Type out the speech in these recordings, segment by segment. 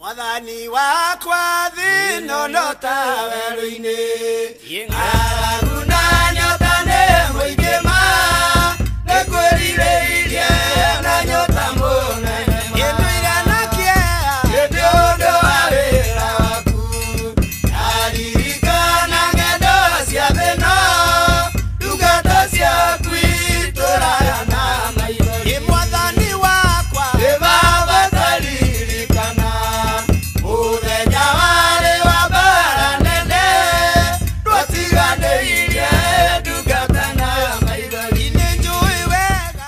Mwathani wakwa thĩno no ta werũ-inĩ. Ng'aragu na nyota nĩ mũingĩ ma, nĩ kwĩrirĩirie na nyota mũnene ma. Ndũire na kĩeha nĩ ũndũ wa wĩra waku. Ndaririkana ng'endo cia thĩno, ndungata ciaku itũraga na maithori. Mwathani wakwa nĩ Baba taririkana, mũthenya warĩ wa mbara nene, ndwatiganĩirie ndungata na maithori. Nĩ njũĩ wega.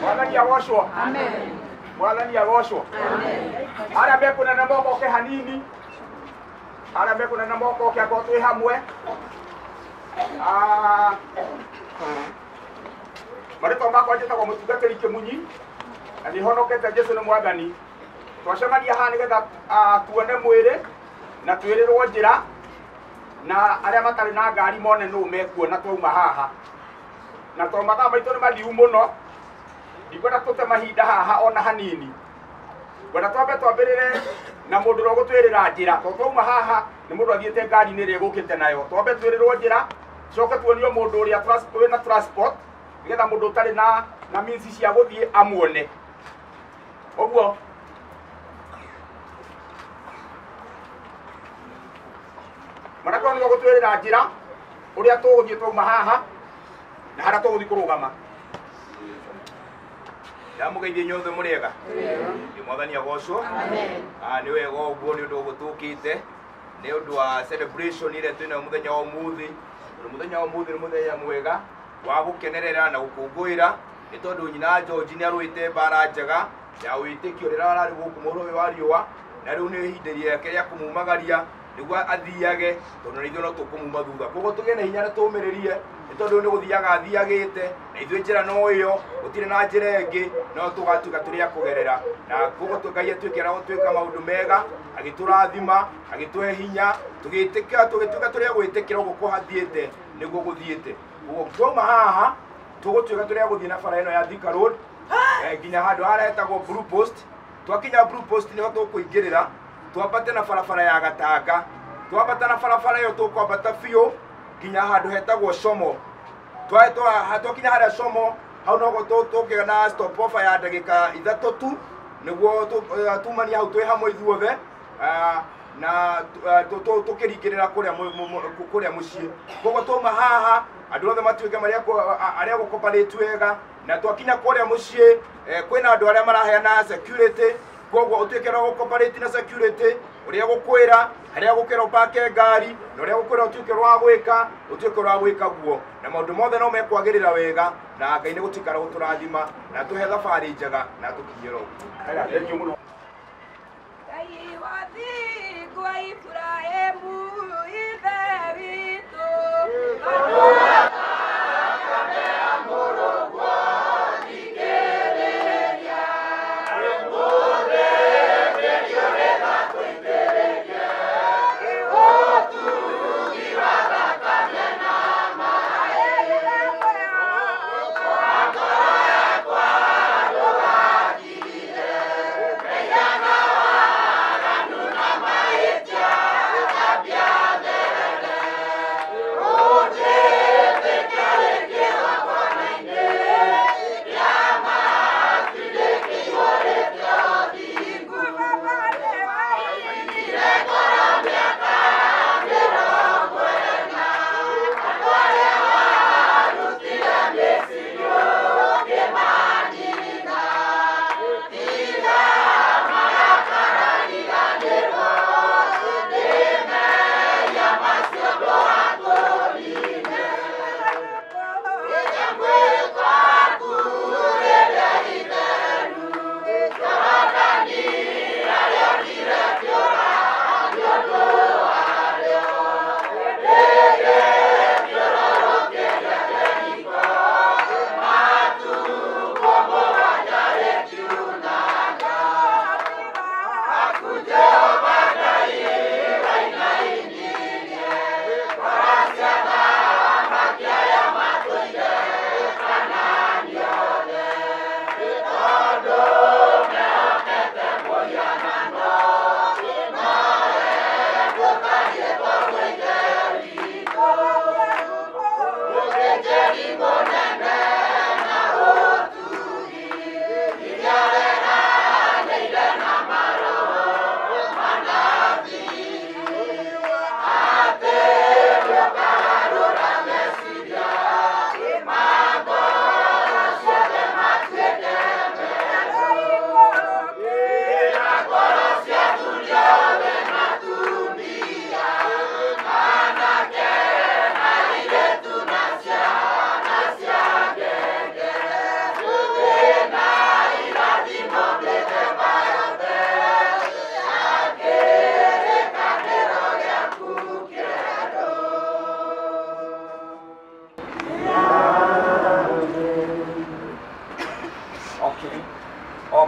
Mwathani agocwo. Mwathani agocwo. Arĩa mekũnena moko oke hanini, arĩa mekũnena moko oke akorwo twĩ hamwe. Ah, marĩtwa makwa njĩtagwo mũtungatĩri Kĩmunyi na nĩ honokete Jesũ nĩ Mwathani. Twacemania haha nĩgetha tuone mwĩrĩ na twĩrĩrwo njĩra, na arĩa matarĩ na ngari mone nũ mekuona twauma haha. Na tondũ mathaa maitũ nĩ mathiu mũno, ndikwenda tũte mahinda haha ona hanini. Ngwenda twambe twambĩrĩre na mũndũ ũrĩa ũgũtwĩrĩra njĩra, tondũ twauma haha nĩ mũndũ athiĩte ngari-inĩ ĩrĩa ĩgũkĩte nayo. Twambe twĩrĩrwo njĩra, coke tuonio mũndũ ũrĩa wĩna transport, nĩgetha mũndũ ũtarĩ na means cia gũthiĩ amuone. Ũguo mwanake ũyũ nĩwe ũgũtwĩrĩra njĩra ũrĩa tũgũthiĩ twauma haha na harĩa tũgũthiĩ kũrũgama. Ndamũgeithie inyuothe mũrĩ ega. Nĩ Mwathani agocwo. Nĩ wega ũguo nĩ ũndũ ũgũtũkĩte nĩ ũndũ wa celebration ĩrĩa twĩnayo mũthenya wa ũmũthĩ. Tondũ mũthenya wa ũmũthĩ nĩ mũthenya mwega wa gũkenerera na gũkũngũĩra nĩ tondũ nyina George nĩ arũĩte mbara njega ya wĩtĩkio rĩrĩa ararĩ gũkũ mũhuro ũyũ wa riũa. na rĩu nĩ ihinda rĩake rĩa kũmumagaria nĩguo athiage tondũ na ithuĩ no tũkũmuma thutha koguo tũgĩe na hinya na tũmĩrĩrie nĩ tondũ nĩ gũthiaga athiagĩte na ithuĩ njĩra no ĩyo gũtirĩ na njĩra ĩngĩ no tũgatuĩka tũrĩ a kũgerera na koguo Ngai atuĩke na gũtuĩka maũndũ mega agĩtũrathima agĩtũhe hinya tũgĩtĩkĩra tũgĩtuĩka tũrĩ a gwĩtĩkĩra ũguo kũhathiĩte nĩguo gũthiĩte koguo twauma haha tũgũtuĩka tũrĩ a gũthiĩ na bara ĩno ya Thika Road nginya handũ harĩa hetagwo Blue Post twakinya Blue Post nĩho tũkũingĩrĩra twambate na barabara ya Gatanga twambata na barabara ĩyo tũkwambata biũ nginya handũ hetagwo Somo twakinya harĩa Somo hau noguo tũkĩgĩa na stop offer ya ndagĩka 3 tu nĩguo tumania hau twĩ hamwe ithuothe na tũkĩringĩrĩra kũrĩa mũciĩ koguo twauma haha andũ othe matuĩke arĩa gũkopanĩte wega na twakinya kũrĩa mũciĩ kwĩna andũ arĩa maraheana security koguo ũtuĩke wa gũkopanĩte na security ũrĩa gũkwĩra harĩa gũkwĩra ũpake ngari na ũrĩa gũkwĩra ũtuĩke wa gwĩka ũtuĩke wa gwĩka guo na maũndũ mothe no mekwagĩrĩra wega na Ngai nĩ gũtuĩka gũtũrathima na tũhe thabarĩ njega na tũkinyĩre ũguo. Ngai wa thingu wa Iburahĩmu ithe witũ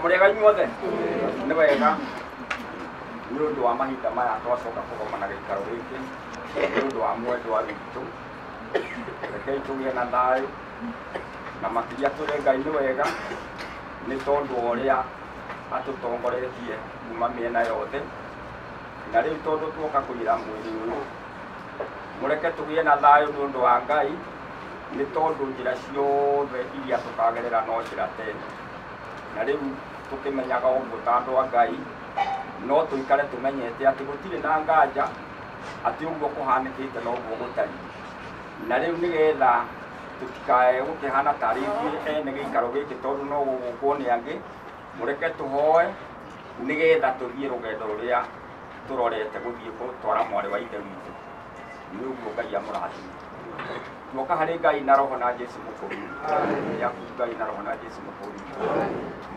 Mũrĩega inyuothe nĩ wega nĩ ũndũ wa mahinda maya twacoka kũgomana gĩikaro gĩkĩ nĩ ũndũ wa mwendwa witũ rekei tũgĩe na thayũ na makĩria tũrĩ Ngai nĩ wega nĩ tondũ wa ũrĩa atũtongoretie kuma mĩena yothe na rĩu tondũ tuoka kũira mwĩrĩ ũyũ mũreke tũgĩe na thayũ nĩ ũndũ wa Ngai nĩ tondũ njĩra ciothe iria tũkagerera no njĩra tene na rĩu tũkĩmenyaga ũguo ta andũ a Ngai no tũikare tũmenyete atĩ gũtirĩ na nganja atĩ ũguo kũhanĩkĩte noguo gũtariĩ na rĩu nĩgetha tũtikae gũkĩhana tarĩ ithuĩ ene gĩikaro gĩkĩ tondũ no gũgũkwo nĩ angĩ mũreke tũhoe nĩgetha tũthiĩ rũgendo rũrĩa tũrorete gũthiĩ gũtwara mwarĩ wa ithe witũ nĩ ũguo Ngai amũrathime. Tuoka harĩ Ngai na roho na Jesu mũkũri yaku Ngai na roho na Jesu mũkũri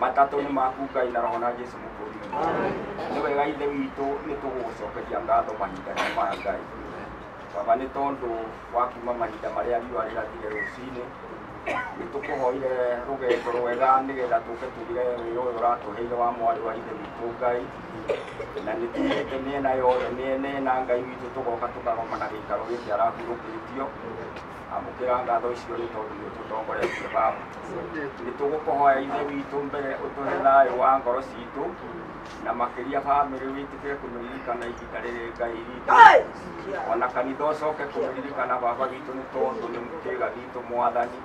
matatũ nĩ maku Ngai na roho na Jesu mũkũri nĩ wega ithe witũ nĩ tũgũgũcokeria ngatho mahinda maya Ngai baba nĩ tondũ wa kuma mahinda marĩa riũa rĩrathire rũcinĩ nĩ tũkũhoire rũgendo rwega nĩgetha tũke tũthire wĩra ũyũ ũratũheire wa mwarĩ wa ithe witũ Ngai na nĩ tumĩte mĩena yothe mĩena ĩna Ngai witũ tũgoka tũkagomana gĩikaro gĩkĩ arahurũkĩtio amũkĩra ngatho icio nĩ tondũ nĩ ũtũtongoretie baba nĩ tũgũkũhoya ithe witũ mbere ũtũhe thayũ wa ngoro citũ na makĩria bamĩrĩ wĩtĩkĩre kũmĩririkana ihinda rĩrĩ Ngai witũ ona kanitha ũcoke kũmĩririkana baba witũ nĩ tondũ nĩ kĩĩga gitũ mwathani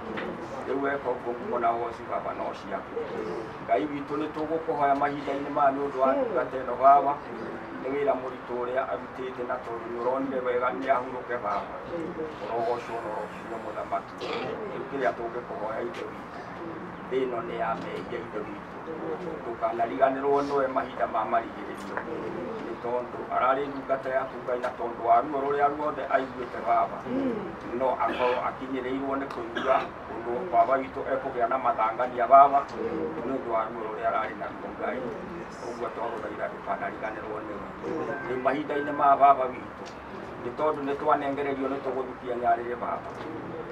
rĩu weka ũguo ngumo na ũgoci baba no ciaku Ngai witũ nĩ tũgũkũhoya mahinda-inĩ maya nĩ ũndũ wa ndungata ĩno baba nĩ wĩra mũritũ ũrĩa arutĩte na tondũ nĩ ũronire wega nĩ ahurũke baba ũrogocwo na ũrokinyio mũthamaki rĩu kĩrĩa tũngĩkũhoya ithe witũ thĩ ĩno nĩ ya mehia ithe witũ ndũkanariganĩrwo nĩwe mahinda ma marigĩrĩrio nĩ tondũ ararĩ ndungata yaku Ngai na tondũ wa ruo rũrĩa ruothe aiguĩte baba no akorwo akinyĩrĩirwo nĩ kũigua ũndũ baba witũ ekũgĩa na mathangania baba nĩ ũndũ wa ruo rũrĩa ararĩ naruo Ngai ũguo twagũthaitha ndũkanariganĩrwo nĩwe rĩu mahinda-inĩ ma baba witũ nĩ tondũ nĩ twanengererio nĩ tũgũthukia nyarĩrĩ baba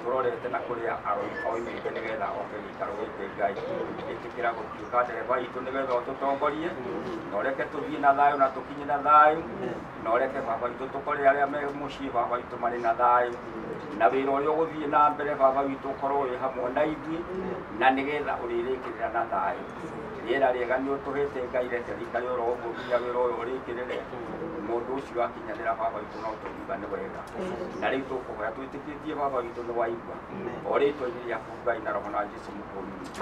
tũrorete na kũrĩa oimĩte nĩgetha oke gĩikaro gĩkĩ Ngai ĩtĩkĩra gũtuĩka ndereba itũ nĩgetha ũtũtongorie na ũreke tũthiĩ na thayũ na tũkinye na thayũ na ũreke baba witũ tũkore arĩa me mũciĩ baba witũ marĩ na thayũ na wĩra ũrĩa ũgũthiĩ na mbere baba witũ ũkorwo wĩ hamwe na ithuĩ na nĩgetha ũrĩrĩkĩrĩra na thayũ rĩera rĩega nĩ ũtũhĩte Ngai reke rĩikare oro ũguo nginya wĩra ũyũ ũrĩkĩrĩre mũndũ ũcio akinyanĩra baba witũ no tũngiuga nĩ wega na rĩu tũkũhoya twĩtĩkĩtie baba witũ nĩ waigua o rĩtwa-inĩ rĩaku Ngai na roho na Jesu mũkũri witũ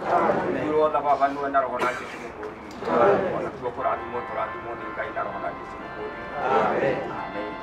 ithuĩ baba nĩwe na roho na Jesu mũkũri witũ ona tuo kũrathimwo tũrathimwo nĩ Ngai na roho na Jesu mũkũri witũ amen.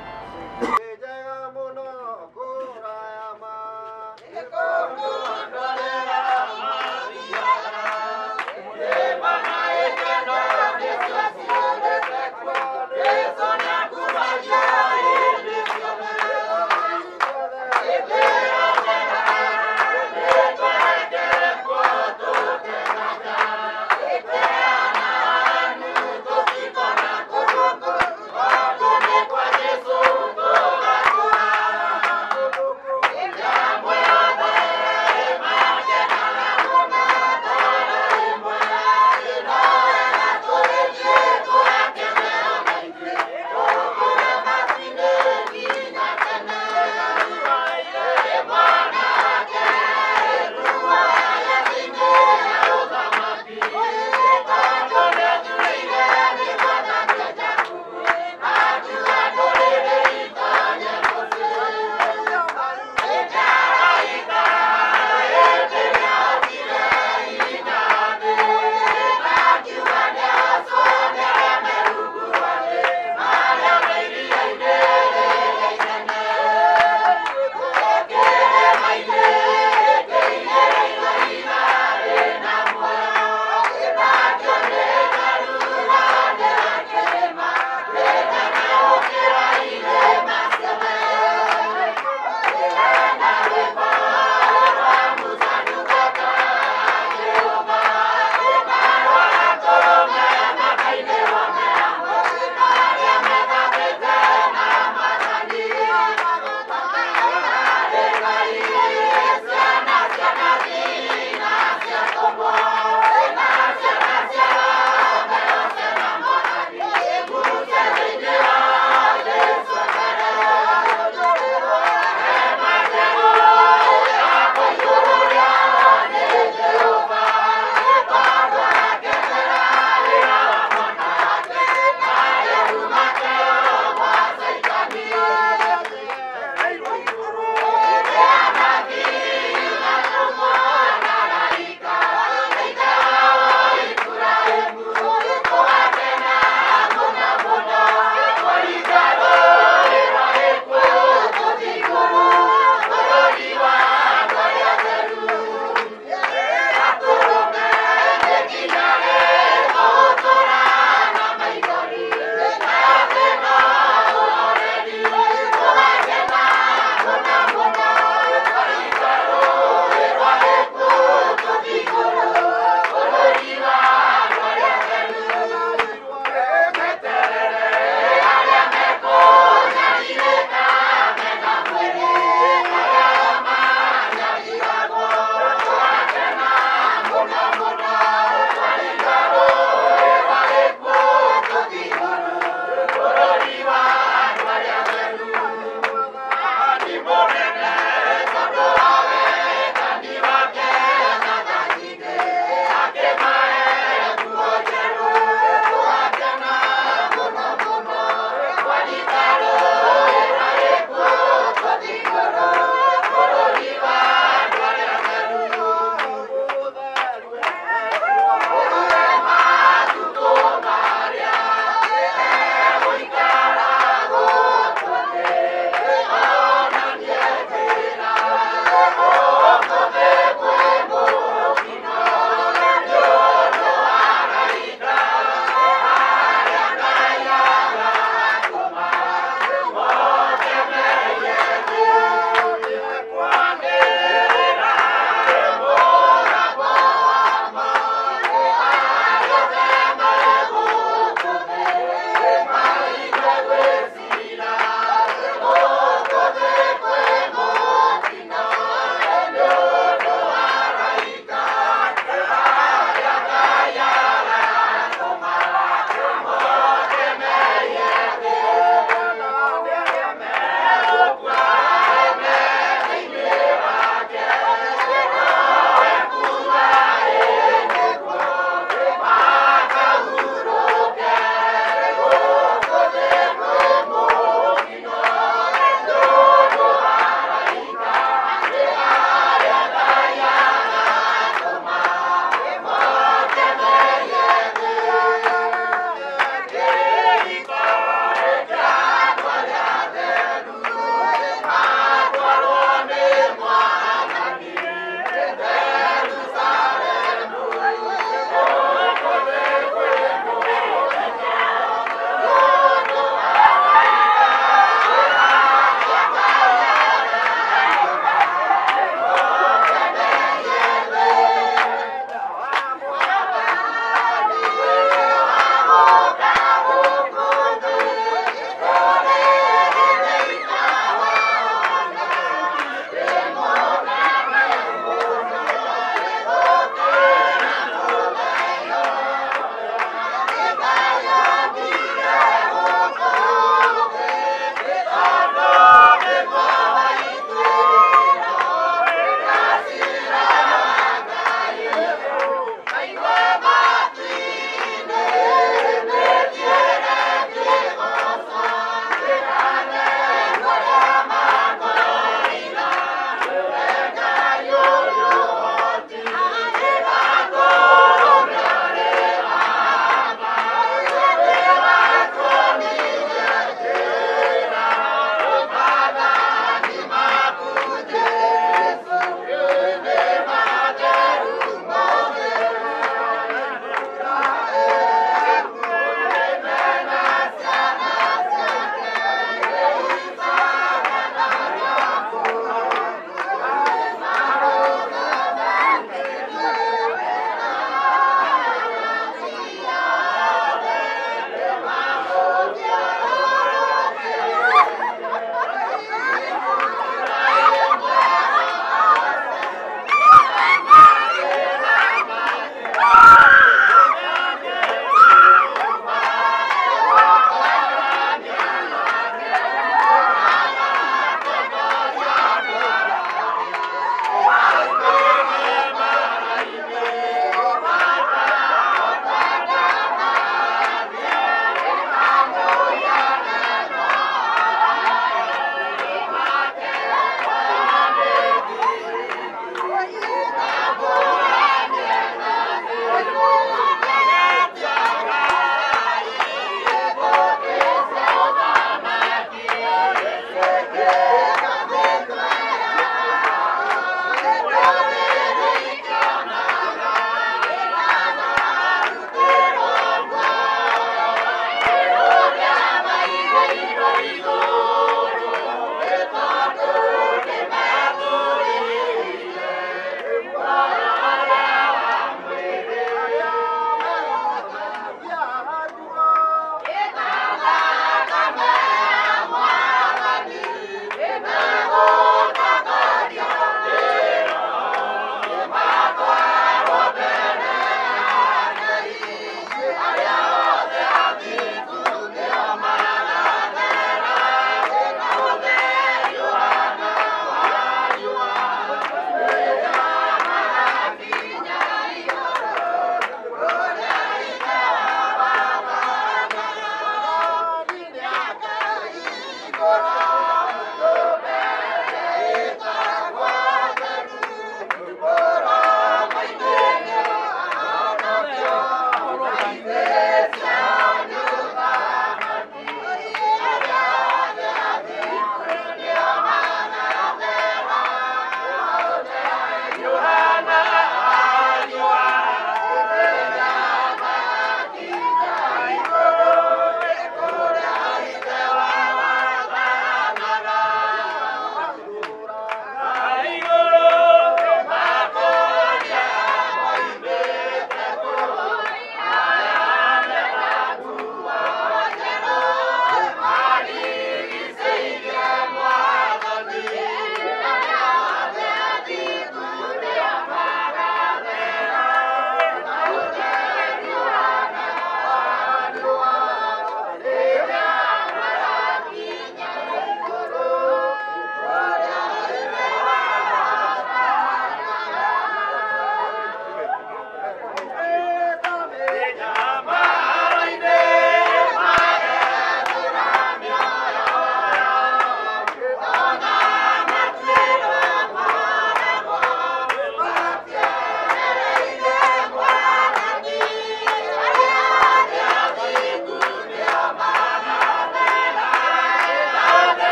Kwa Yesu.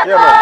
Yeah.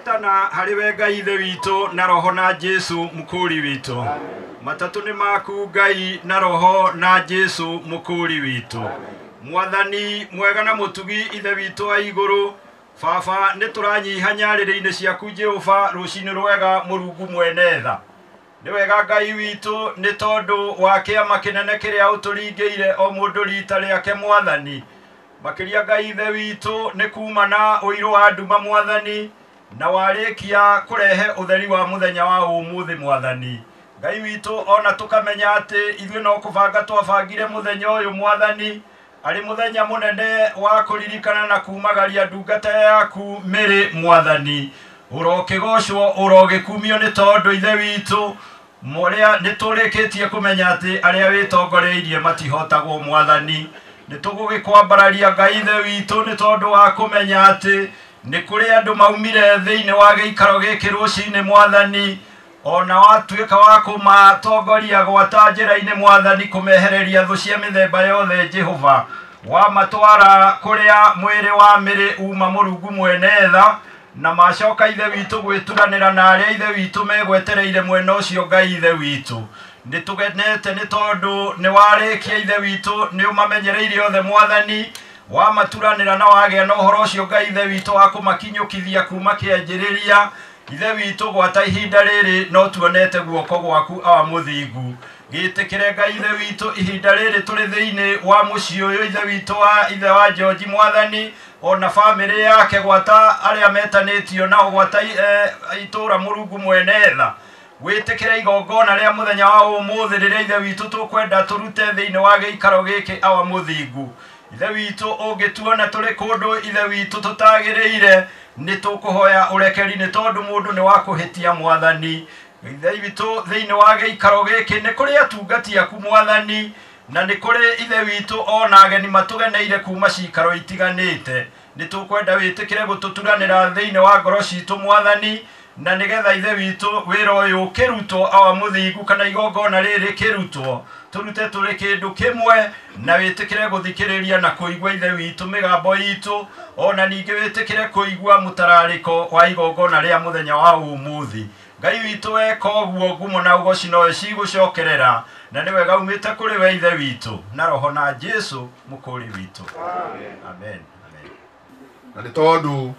Twetana harĩ we Ngai Ithe witũ na Roho na Jesu mũkũũri witũ. Matatũ nĩ maku Ngai na Roho na Jesu mũkũũri witũ. Mwathani mwega na mũtugi Ithe witũ wa igũrũ, Baba nĩ tũranyiha nyarĩrĩ-inĩ ciaku Jehova rũcinĩ rwega Mũrungu mwene tha. Nĩ wega Ngai witũ nĩ tondũ wa kĩama kĩnene kĩrĩa ũtũringĩire o mũndũ rita rĩake Mwathani. Makĩria Ngai Ithe witũ nĩ kuma na ũirũ wa nduma Mwathani, na warĩkia kũrehe ũtheri wa mũthenya wa ũmũthĩ Mwathani. Ngai witũ ona tũkamenya atĩ ithuĩ no kũbanga twabangire mũthenya ũyũ Mwathani, arĩ mũthenya mũnene wa kũririkana na kumagaria ndungata yaku Mary Mwathani. Ũrokĩgocwo ũrogĩkumio nĩ tondũ Ithe witũ mũrĩa nĩ tũrĩkĩtie kũmenya atĩ arĩa wĩtongoreirie matihotagwo Mwathani. Nĩ tũgũgĩkwambararia Ngai Ithe witũ nĩ tondũ wa kũmenya atĩ nĩ kũrĩ andũ maumire thĩinĩ wa gĩikaro gĩkĩ rũcinĩ Mwathani, ona watuĩka wa kũmatongoria gwata njĩra-inĩ Mwathani, kũmehereria thũ cia mĩthemba yothe Jehova, wamatwara kũrĩa mwĩrĩ wa Mary uma Mũrungu mwene tha, na macoka Ithe witũ gwĩturanĩra na arĩa Ithe witũ megwetereire mwena ũcio Ngai Ithe witũ. Nĩ tũgenete nĩ tondũ nĩ warĩkia Ithe witũ, nĩ ũmamenyereire othe Mwathani, wamaturanĩra na wagĩa na ũhoro ũcio Ngai Ithe witũ wa kũmakinyũkithia kuma kĩanjĩrĩria. Ithe witũ gwata ihinda rĩrĩ no tuonete guoko gwaku awa mũthingu. Gĩtĩkĩre Ngai Ithe witũ ihinda rĩrĩ tũrĩ thĩinĩ wa mũciĩ ũyũ Ithe witũ wa Ithe wa George Mwathani, ona bamĩrĩ yake gwata arĩa metanĩtio nao gwata itũra Mũrungu mwene tha. Wĩtĩkĩre igongona rĩa mũthenya wa ũmũthĩ rĩrĩa Ithe witũ tũkwenda tũrute thĩinĩ wa gĩikaro gĩkĩ awa mũthingu. Ithe witũ ũngĩtuona tũrĩ kũndũ Ithe witũ tũtagĩrĩire, nĩ tũkũhoya ũrekeri nĩ tondũ mũndũ nĩ wa kũhĩtia Mwathani. Ithe witũ thĩinĩ wa gĩikaro gĩkĩ nĩ kũrĩ atungati aku Mwathani, na nĩ kũrĩ Ithe witũ ona ageni matũgeneire kuma cikaro itiganĩte. Nĩ tũkwenda wĩtĩkĩre gũtũturanĩra thĩinĩ wa ngoro citũ Mwathani, na nĩgetha Ithe witũ wĩra ũyũ ũkĩrutwo awa mũthingu kana igongona rĩrĩ rĩkĩrutwo tũrute tũrĩ kĩndũ kĩmwe, na wĩtĩkĩre gũthikĩrĩria na kũigua Ithe witũ mĩgambo itũ, ona ningĩ wĩtĩkĩre kũigua mũtararĩko wa igongona rĩa mũthenya wa ũmũthĩ. Ngai witũ weka ũguo ngumo na ũgoci no cigũcokerera, na nĩ wega umĩte kũrĩ we Ithe witũ na Roho na Jesu mũkũũri witũ. Amen. Amen. Na nĩ tondũ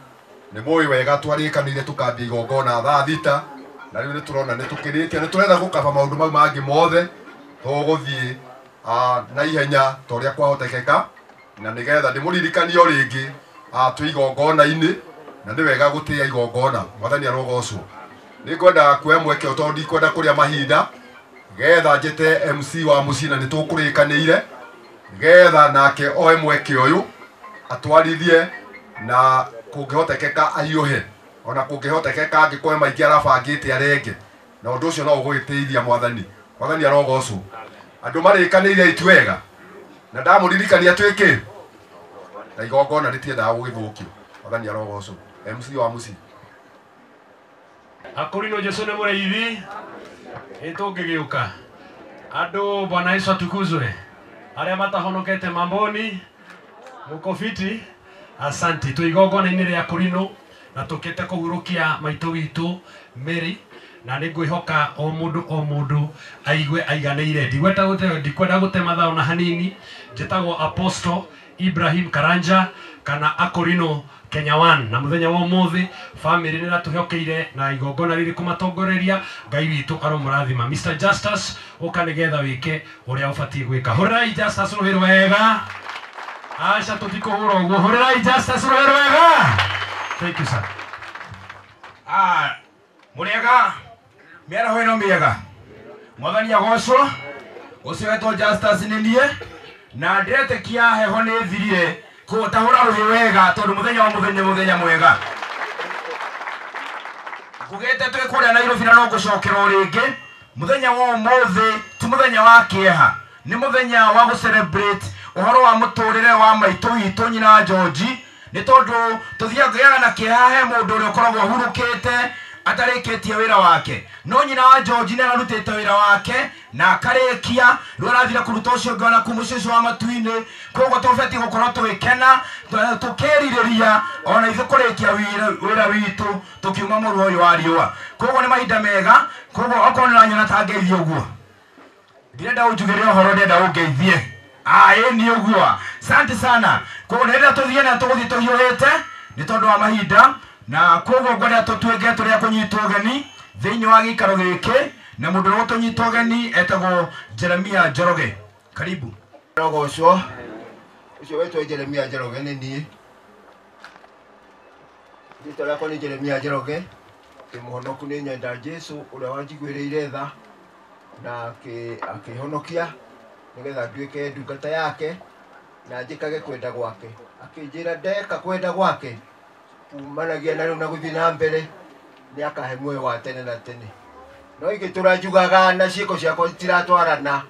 nĩ mũĩ wega twarĩkanĩire tũkambia igongona thaa 6, na rĩu nĩ tũrona nĩ tũkĩrĩtie, nĩ tũrenda gũkaba maũndũ mau mangĩ mothe, tũgũthiĩ na ihenya ta ũrĩa kwahotekeka, na nĩgetha ndĩmũririkanie o rĩngĩ twĩ igongona-inĩ, na nĩ wega gũtĩĩa igongona. Mwathani arogocwo. Nĩ ngwenda kuoya mweke ũyũ tondũ ndikwenda kũrĩa mahinda, getha njĩte MC wa mũciĩ na nĩ tũkũrĩkanĩire, getha nake oe mweke ũyũ atwarithie, na kũngĩhotekeka ahiũhe, ona kũngĩhotekeka angĩkorwo maingĩ arabangĩte arenge, na ũndũ ũcio no ũgũgĩteithia Mwathani. Mwathani arogocwo. Andũ marĩkanĩire itu wega, na ndamũririkania twĩkĩ na igongona rĩtiendaga gũgĩthũkio. Mwathani arogocwo. MC wa mũciĩ. Akorino Jesu nĩ mũrĩithi, ĩ tũngĩgĩũka andũ. Bwana Yesu atukuzwe. Arĩa matahonokete mamboni mũko fiti, asanti. Twĩ igongona-inĩ rĩa Korino na tũkĩte kũhurũkia maitũ witũ Mary, na nĩ ngwĩhoka o mũndũ aigue aiganĩire. Ndikwenda gũte mathaa ona hanini. Njĩtagwo Apostle Ibrahim Karanja kana Akorino Kenya One, na mũthenya wa ũmũthĩ family nĩ ĩratũhokeire na igongona rĩrĩ kũmatongoreria. Ngai witũ aromũrathima. Mr Justus, ũka nĩgetha wĩke ũrĩa ũbatiĩ gwĩka. Hũrĩrai Justus rũhĩ rwega. Aca tũtikũhũra ũguo. Hũrĩrai Justus rũhĩ rwega. Thank you sir. Mũrĩega mĩaraho ĩno mĩega. Mwathani agocwo. Ũcio wetwo Justus nĩ niĩ, na ndĩretĩkia heho nĩ ĩthirire. Kũtahũra rũhĩ wega tondũ mũthenya wa mũthenya mũthenya mwega. Ngugĩte twĩ kũrĩa Nairobi na no ngũcokera o rĩngĩ. Mũthenya wa ũmũthĩ ti mũthenya wa kĩeha, nĩ mũthenya wa gũ-celebrate ũhoro wa mũtũrĩre wa maitũ witũ nyina George, nĩ tondũ tũthiaga na kĩeha he mũndũ ũrĩa ũkoragwo ahurũkĩte atarĩkĩtie wĩra wake no nyina wa George nĩ ararutĩte wĩra wake na akarĩkia rĩu arathire kũruta ũcio ũngĩ ona kuma ũcio wa matu-inĩ koguo tũbatiĩ gũkorwo tũgĩkena tũkĩrirĩria ona ithuĩ kũrĩkia wĩra witũ tũkiuma mũrũ ũyũ wa riũa koguo nĩ mahinda mega koguo okorwo nĩ ũranyona ta ngeithie ũguo ndirenda ũnjugĩre ũhoro ndĩrenda ũngeithie ĩĩ nĩ ũguo asante sana koguo nĩrĩrĩa tũthiĩ na tũgũthiĩ tũhiũhĩte nĩ tondũ wa mahinda na koguo ngwenda tũtuĩke tũrĩa kũnyitwo ũgeni thĩinĩ wa gĩikaro gĩkĩ na mũndũ ũrĩa ũtũnyita ũgeni etagwo Jeremia Njoroge karibu Rogocwo ũcio wetwo Jeremia Njoroge nĩ niĩ rĩtwa rĩakwa nĩ Jeremia Njoroge ndĩ mũhonoku nĩ nyenda Jesũ ũrĩa wanjiguĩrĩire tha na akĩhonokia nĩgetha nduĩke ndungata yake na njĩkage kwenda gwake akĩnjĩra ndeka kwenda gwake kumanagia na rĩu na gũthiĩ na mbere nĩ akahe muoyo wa tene na tene no ingĩtũra njugaga na ciĩko ciakwa citiratwarana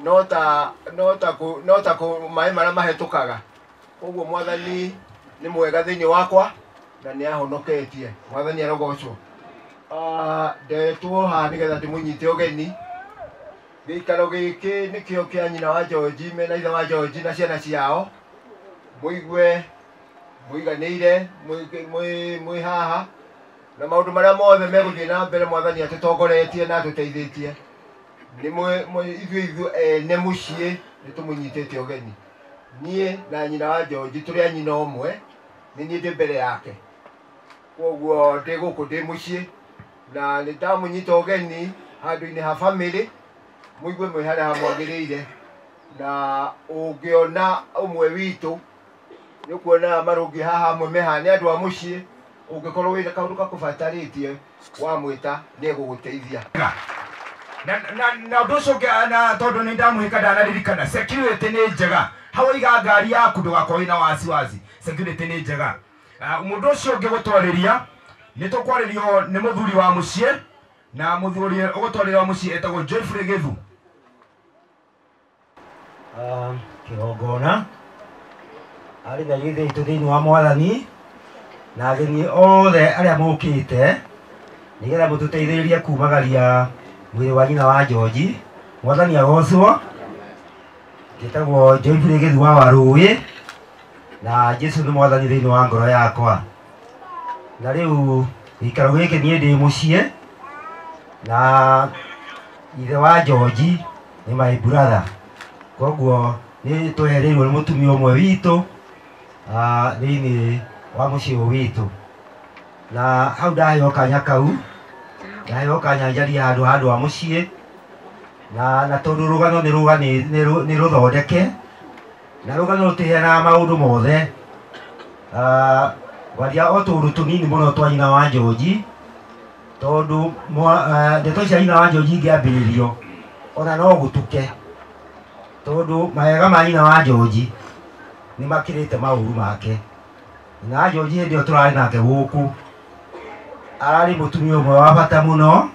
no ta maĩ marĩa mahĩtũkaga koguo mwathani nĩ mwega thĩinĩ wakwa na nĩ ahonoketie mwathani arogocwo ndetwo haha nĩgetha ndĩmũnyite ũgeni gĩikaro gĩkĩ nĩkĩo kĩa nyina wa George mena ithe wa George na ciana ciao mũigue mũiganĩire mwĩ haha na maũndũ marĩa mothe megũthiĩ na mbere mwathani atũtongoretie na atũteithĩtie nĩ ithuĩ ene mũciĩ nĩ tũmũnyitĩte ũgeni niĩ na nyina wa George tũrĩ a nyina ũmwe nĩ niĩ ndĩ mbere yake koguo ndĩ gũkũ ndĩ mũciĩ na nĩ ndamũnyita ũgeni handũ-inĩ ha bamĩrĩ mũigue mwĩ harĩa hamwagĩrĩire na ũngĩona ũmwe witũ nĩ ũkuona marũngi haha amwe me haha nĩ andũ a mũciĩ ũngĩkorwo wĩna kaũndũ gakũbatarĩtie wamwĩta nĩ egũgũteithia na ũndũ ũcio ũngĩ na tondũ nĩ ndamũhĩka ndanaririkana security nĩ njega hau waiga ngari yaku ndũgakorwo wĩna wasiwasi security nĩ njega mũndũ ũcio ũngĩ gũtwarĩria nĩ tũkwarĩrio nĩ mũthuri wa mũciĩ na mũthuri ũgũtwarĩria wa mũciĩ etagwo Geoffrey Githu kĩgongona arĩ na ithe witũ thĩinĩ wa mwathani na ageni othe arĩa mũkĩte nĩgetha mũtũteithĩrĩrie kumagaria mwĩrĩ wa nyina wa George mwathani agocwo njĩtagwo Geoffrey Githu wa Warũĩ na Jesũ nĩ mwathani thĩinĩ wa ngoro yakwa na rĩu gĩikaro gĩkĩ niĩ ndĩ mũciĩ na ithe wa George nĩ my brother koguo nĩ twehereirwo nĩ mũtumia ũmwe witũ thĩinĩ wa mũciĩ ũyũ witũ na hau ndaheo kanya kau ndaheo kanya njarie handũ ha andũ a mũciĩ na tondũ rũgano nĩ rũthondeke na rũgano rũtiheanaga maũndũ mothe ngwaria o tũũndũ tũnini mũno twa nyina wa George tondũ ndeto cia nyina wa George ingĩambĩrĩrio ona no gũtuke tondũ mawega ma nyina wa George nĩ makĩrĩte maũru make nyina wa George hĩndĩ ĩyo tũrarĩ nake gũkũ ararĩ mũtumia ũmwe wa bata mũno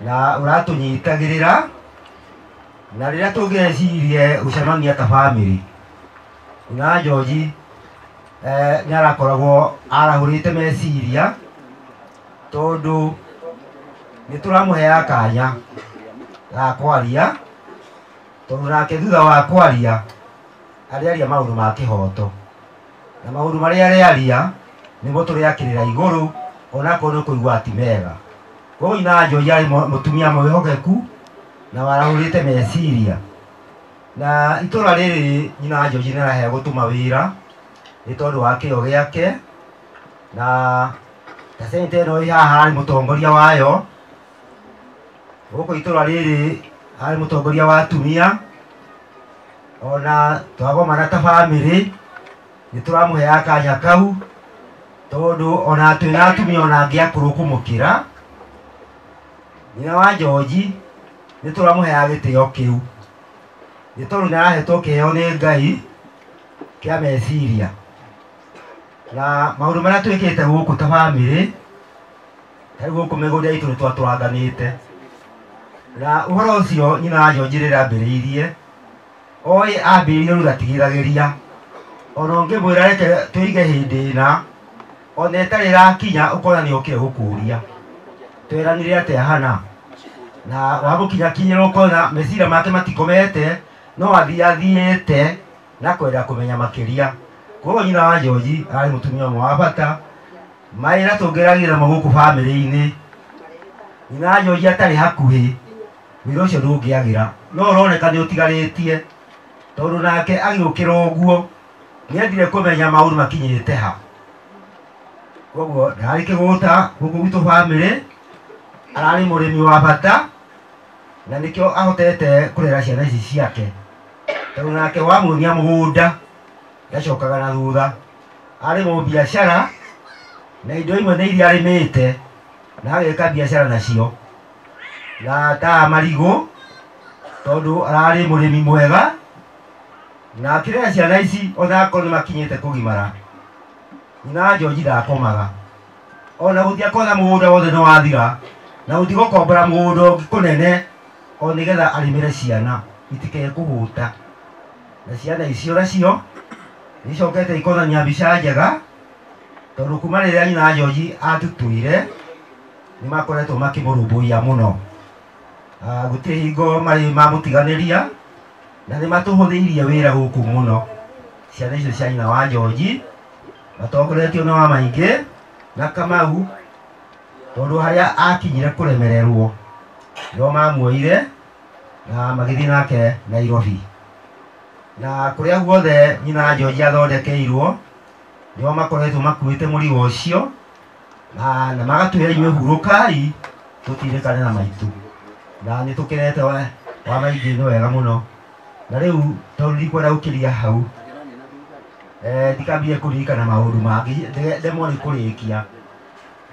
na ũratũnyitagĩrĩra na rĩrĩa tũngĩrecirie gũcemania ta bamĩrĩ nyina wa George nĩ arakoragwo arahũrĩte meciria tondũ nĩ tũramũheaga kanya ga kwaria tondũ nake thutha wa kwaria arĩaria maũndũ ma kĩhoto na maũndũ marĩa arĩaria nĩmo tũrĩakĩrĩra igũrũ onakorwo nĩ kũigua ti mega koguo nyina wa George arĩ mũtumia mwĩhokeku na warahũrĩte meciria na itũra rĩrĩ nyina wa George nĩ araheo gũtũma wĩra nĩ tondũ wa kĩo gĩake na ta sente ĩno ĩ haha arĩ mũtongoria wayo gũkũ itũra rĩrĩ arĩ mũtongoria wa atumia ona twagomana ta bamĩrĩ nĩ tũramũheaga kanya kau tondũ ona twĩna atumia ona angĩ akũrũ kũmũkĩra nyina wa George nĩ tũramũheaga gĩtĩo kĩu nĩ tondũ nĩ arahetwo kĩheo nĩ Ngai kĩa meciria na maũndũ marĩa twĩkĩte gũkũ ta bamĩrĩ ta rĩu gũkũ mĩgũnda itũ nĩ twatũranganĩte na ũhoro ũcio nyina wa George rĩrĩa ambĩrĩirie oĩ ambĩrĩirie rĩu ndatigithagĩria ona ũngĩmwĩra reke tũige hĩndĩ ĩna Ona ĩtarĩ ĩrakinya ũkona nĩ okire gũkũria. Tweranire atĩa hana. Na wamũkinyakinyĩra ũkona meciria make matikomete no athiathiĩte na kwenda kũmenya makĩria. Koguo nyina wa George ararĩ mũtumia ũmwe wa bata. Mawĩra tũngĩragĩra mo gũkũ bamĩrĩ-inĩ. Nyina wa George atarĩ hakuhĩ wĩra ũcio ndũngĩagĩra. No ũroneka nĩ ũtigarĩtie tondũ nake agĩũkĩra ũguo nĩendire kũmenya maũndũ makinyĩte ha. Koguo ndarĩ kĩgũta gũkũ gwitũ bamĩrĩ, ararĩ mũrĩmi wa bata na nĩkĩo ahotete kũrera ciana ici ciake. Tondũ nake wamuonia mũgũnda ndacokaga na thutha. Arĩ mũbiacara na indo imwe nĩ iria arĩmĩte na ageka biacara nacio. Na ta marigũ tondũ ararĩ mũrĩmi mwega na akĩrera ciana ici ona akorwo nĩ makinyĩte kũgimara. Nyina wa George ndakomaga. Ona gũthiĩ akona mũgũnda wothe nĩ wathira na gũthiĩ gũkombora mũgũnda ũngĩ kũnene o nĩgetha arĩmĩre ciana itikae kũhũta. Na ciana icio nacio nĩicokete ikonania mbica njega tondũ kuma rĩrĩa nyina wa George atutuire nĩmakoretwo makĩmũrũmbũiya mũno. Gũtirĩ hingo marĩ mamũtiganĩria na nĩmatũhũthĩirie wĩra gũkũ mũno. Ciana icio cia nyina wa George matongoretio nĩ Wamaingĩ na Kamau tondũ harĩa akinyire kũremererwo nĩo mamuoire na magĩthiĩ nake Nairobi. Na kũrĩa guothe nyina wa George athondekeirwo nĩo makoretwo makuĩte mũrigo ũcio na magatwĩra inyuĩ hurũkai tũtirĩkane na maitũ. Na nĩtũkenete Wamaingĩ nĩ wega mũno. Na rĩu tondũ ndikwenda gũkĩria hau ndikambie kũririkana maũndũ mangĩ ndemwo nĩ kũrĩkia.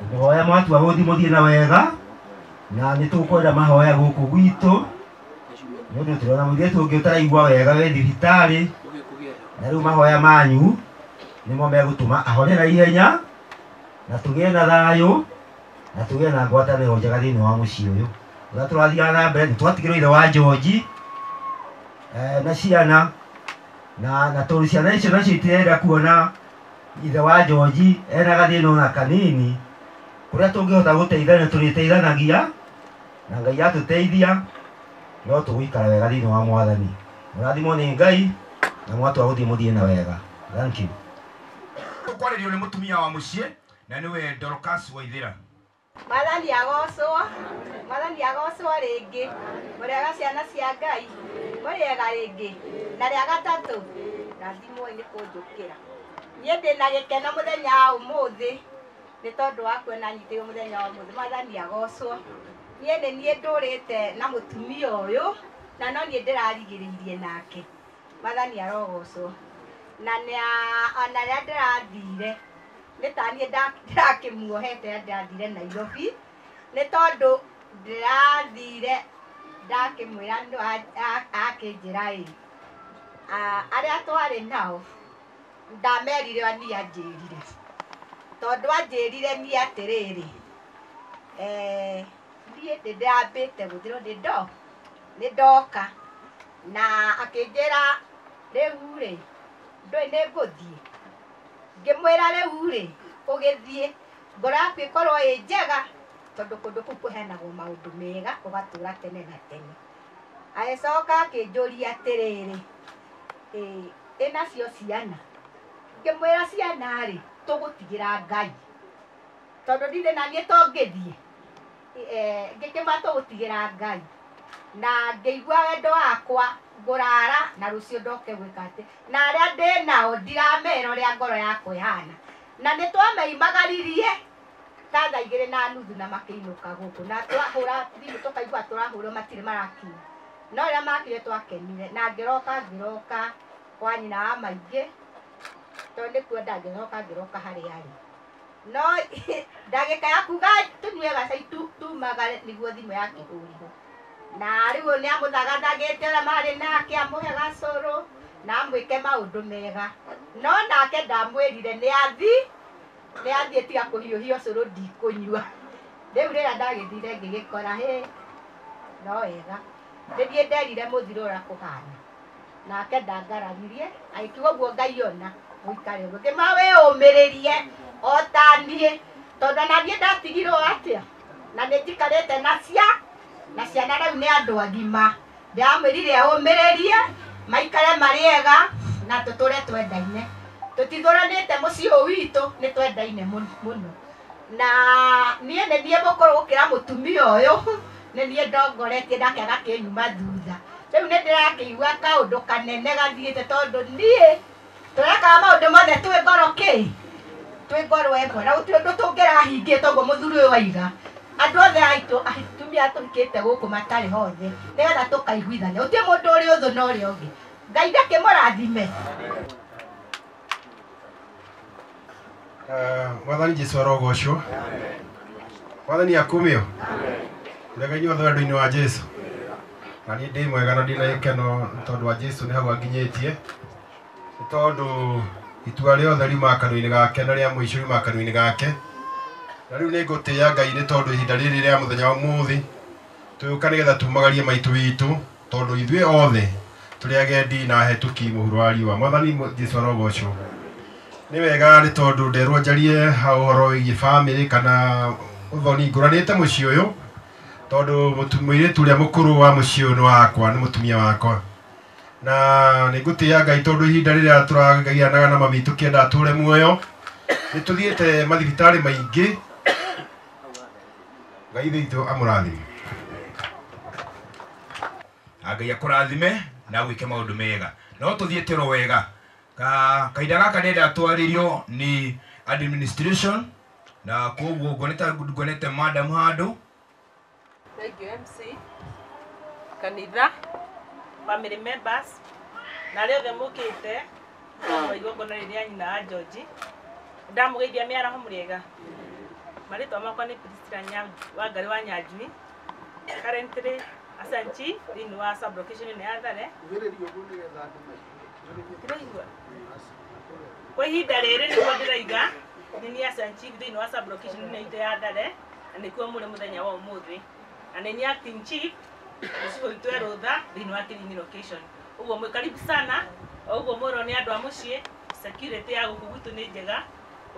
Ngũhoya mwatua gũthiĩ mũthiĩ na wega na nĩtũkwenda mahoya gũkũ gwitũ nĩ ũndũ tũrona mũirĩtu ũngĩ ũtaraigua wega wĩ thibitarĩ na rĩu mahoya manyu nĩmo megũtũma ahone na ihenya na tũgĩe na thayũ na tũgĩe na ngwatanĩro njega thĩinĩ wa mũciĩ ũyũ. Ũrĩa tũrathiaga na mbere nĩtwatigĩrwo ithe wa George na ciana na tondũ ciana icio nacio itirenda kuona ithe wa George ena gathĩna ona kanini kũrĩa tũngĩhota gũteithania tũrĩteithanagia na Ngai atũteithia no tũgũikara wega thĩinĩ wa Mwathani. Mũrathimwo nĩ Ngai na mwatua gũthiĩ mũthiĩ na wega. Thank you. Tũkwarĩrio nĩ mũtumia wa mũciĩ na nĩwe Dorcas Waithera. Mwathani agocwo, Mwathani agocwo rĩngĩ, mũrĩega ciana cia Ngai, mũrĩega rĩngĩ, na rĩa gatatũ, rathimwo nĩ kũnjũkĩra. Niĩ ndĩna gĩkeno mũthenya wa ũmũthĩ, nĩ tondũ wa kuona nyitĩirwo mũthenya wa ũmũthĩ, Mwathani agocwo. Niĩ nĩ niĩ ndũrĩte na mũtumia ũyũ, na no niĩ ndĩrarigĩrĩirie nake. Mwathani arogocwo. Na ona rĩrĩa ndĩrathire, nĩ ta niĩ ndĩrakĩmuohete rĩrĩa ndĩrathire Nairobi, nĩ tondũ ndĩrathire ndakĩmwĩra akĩnjĩra ĩ, arĩa twarĩ nao ndamerire o niĩ anjĩrire. Tondũ anjĩrire niĩ atĩrĩrĩ, niĩ nĩndĩrambĩte gũthirwo nĩ ndoka na akĩnjĩra rĩu rĩ ndũĩ nĩ ngũthiĩ. Ngĩmwĩra rĩu rĩ ũgĩthiĩ ngoro yaku ĩkorwo ĩ njega tondũ kũndũ kũu kũheanagwo maũndũ mega ũgatũra tene na tene. Agĩcoka akĩnjũria atĩrĩrĩ, ĩnacio ciana? Ngĩmwĩra ciana rĩ tũgũtigĩra Ngai tondũ ndirĩ na niĩ tongĩthiĩ. Ngĩkĩmwĩra tũgũtigĩra Ngai na ngĩigua wendo wakwa ngũrara na rũciũ ndoke gwĩka atĩ na arĩa ndĩ nao ndiramera ũrĩa ngoro yakwa ĩhana. Na nĩ twamaimagaririe ta thaa 2:30 na makĩinũka gũkũ na twahũra thimũ tũkaigua tũrahũrwo matirĩ marakinya. No rĩrĩa makire twakenire na ngĩroka kwa nyina wa Maingĩ tondũ nĩkuo ndangĩroka ngĩroka harĩa arĩ. No ndagĩka ya kuga tũnyue gacai tumagare nĩguo thimũ yakĩhũrirwo. Na rĩu nĩ amũthagathagĩte ũrĩa marĩ nake amũhe gacũrũ na amwĩke maũndũ mega. No nake ndamwĩrire nĩ athiĩ tiga kũhiũhia ũcũrũ ndikũnyua. Rĩu rĩrĩa ndagĩthire ngĩgĩkora hĩ no wega. Nĩthiĩ nderire mũthiro ũrĩa kũhana. Nake ndangararirie agĩkiuga ũguo Ngai ona mũikare ũguo. Ngĩmwĩra wĩyũmĩrĩrie O ta niĩ tondũ ona niĩ ndatigirwo atĩa na nĩ njikarĩte na ciana rĩu nĩ andũ agima. Ndĩramwĩrire ũmĩrĩrie maikare marĩ ega na tũtũre twendaine. Tũtithũranĩte mũciĩ ũyũ witũ nĩ twendaine mũno. Na niĩ nĩ niĩ mũkũrũ gũkĩra mũtumia ũyũ, nĩ niĩ ndongoretie nake agakĩnyuma thutha. Rĩu nĩ ndĩrakĩigua kaũndũ kanene gathiĩte tondũ niĩ tũrekaga maũndũ mothe twĩ ngoro kĩ twĩ ngoro ĩmwe na gũtirĩ ũndũ tũngĩrahingĩte ũguo mũthuri ũyũ waiga. Andũ othe aitũ atumia tũhikĩte gũkũ matarĩ hothe nĩgetha tũkaiguithania gũtirĩ mũndũ ũrĩ ũthũ na ũrĩa ũngĩ. Ngai ndakĩmũrathime. Mwathani Jesu arogocwo. Mwathani akumio. Rega inyuothe wendo-inĩ wa Jesu. Na niĩ ndĩ mwega na ndĩna gĩkeno nĩ tondũ wa Jesu nĩ hau anginyĩtie. Nĩ tondũ itua rĩothe riumaga kanua-inĩ gake na rĩa mũico riumaga kanua-inĩ gake. Na rĩu nĩ ngũtĩĩa Ngai nĩ tondũ ihinda rĩrĩ rĩa mũthenya wa ũmũthĩ tũgĩũka nĩgetha tumagarie maitũ witũ tondũ ithuĩ othe tũrĩ agendi na ahetũki mũhuro wa riũa. Mwathani Jesu arogocwo. Nĩ wega nĩ tondũ nderwo njarie ha ũhoro wĩgiĩ bamĩrĩ kana ũthoni ngũranĩte mũciĩ ũyũ tondũ mũirĩtu ũrĩa mũkũrũ wa mũciĩ ũyũ nĩ wakwa, nĩ mũtumia wakwa. Na nĩ ngũtĩĩa Ngai tondũ ihinda rĩrĩa tũragianaga na mami tũkĩenda atũre muoyo nĩ tũthiĩte mathibitarĩ maingĩ. Ngai witũ amũrathime. Ngai akũrathime na gwĩke maũndũ mega. No tũthiĩte oro wega. Kahinda gaka ndĩrenda twarĩrio nĩ administration na koguo nguonete madam handũ. Thank you MC, kanitha, family members na arĩa othe mũkĩte kwa igongona rĩrĩa nyina wa George. Ndamũgeithia mĩaraho mũrĩega. Marĩtwa makwa nĩ Priscilla Wangari wa Nyanjui, currently Asanchi thĩinĩ wa sub location ĩno ya Thare. Kwa ihinda rĩrĩ nĩguo ndĩraiga nĩ niĩ Asanchi thĩinĩ wa sub location ĩno itũ ya Thare na nĩkuo mũrĩ mũthenya wa ũmũthĩ. Na nĩ niĩ acting chief gĩcigo gitũ ya Rũtha thĩinĩ wa Kirinyi location. Ũguo mwĩ karibu sana, ũguo mwĩrwo nĩ andũ a mũciĩ, security ya gũkũ gwitũ nĩ njega.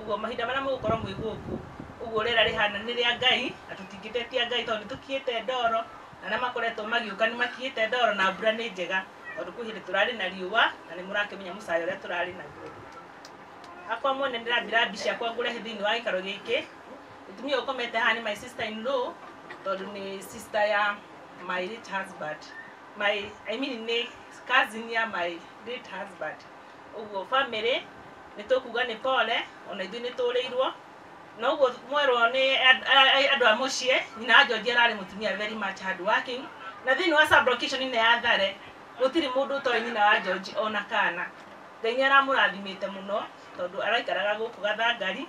Ũguo mahinda marĩa mũgũkorwo mwĩ gũkũ, ũguo rĩera rĩhana nĩ rĩa Ngai na tũtingĩtetia Ngai tondũ nĩtũkiĩte ndoro na arĩa makoretwo magĩũka nĩ makiĩte ndoro na mbura nĩ njega tondũ kwĩ hĩndĩ tũrarĩ na riũa na nĩ mũrakĩmenya mũcayo ũrĩa tũrarĩ naguo. Hakwa mwene ndĩrambira mbica ciakwa ngũrehe thĩinĩ wa gĩikaro gĩkĩ. Mũtumia ũyũ ũkomete haha nĩ my sister in law tondũ nĩ sister ya my late husband. My, I mean nĩ cousin ya my late husband. Ũguo family nĩ tũkuga nĩ pole ona ithuĩ nĩ tũrĩirwo. Na ũguo mwerwo nĩ andũ a mũciĩ, nyina wa George ararĩ mũtumia very much hard working. Na thĩinĩ wa sub location ĩno ya Thare gũtirĩ mũndũ ũtoĩ nyina wa George ona kana. Ngai nĩ aramũrathimĩte mũno tondũ araikaraga gũkũ Gathangari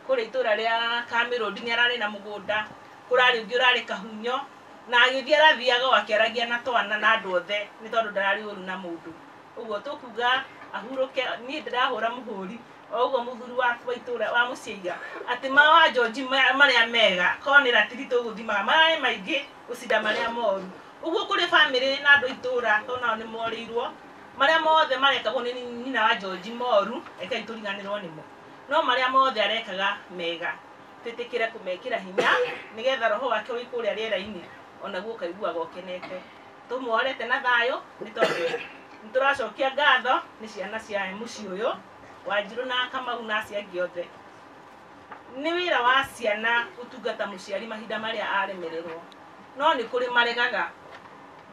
kũrĩa itũra rĩa Kamĩrũndi nĩ ararĩ na mũgũnda, kũrarĩ ũngĩ ũrarĩ Kahunyo na agĩthiĩ arathiaga o akĩaragia na twana na andũ othe nĩ tondũ ndararĩ ũru na mũndũ. Ũguo tũkuga ahurũke, niĩ ndĩrahũra mũhũri o ũguo mũthuri wa itũra wa mũciĩ aiga atĩ ma wa George marĩa mega korwo nĩ ratiri tũgũthimaga mararĩ maingĩ gũcinda marĩa moru. Ũguo kũrĩ bamĩrĩ na andũ a itũra tondũ nao nĩ morĩirwo marĩa mothe marekagwo nĩ nyina wa George moru, rekei tũriganĩrwo nĩmo. No marĩa mothe arekaga mega twĩtĩkĩre kũmekĩra hinya nĩgetha roho wake wĩ kũrĩa rĩera-inĩ onaguo ũkaiguaga ũkenete. Tũmworete na thayũ nĩ tondũ nĩ tũracokia ngatho nĩ ciana cia mũciĩ ũyũ Wanjirũ na Kamau na acio angĩ othe. Nĩ wĩra wa ciana gũtungata mũciari mahinda marĩa aremererwo, no nĩ kũrĩ maregaga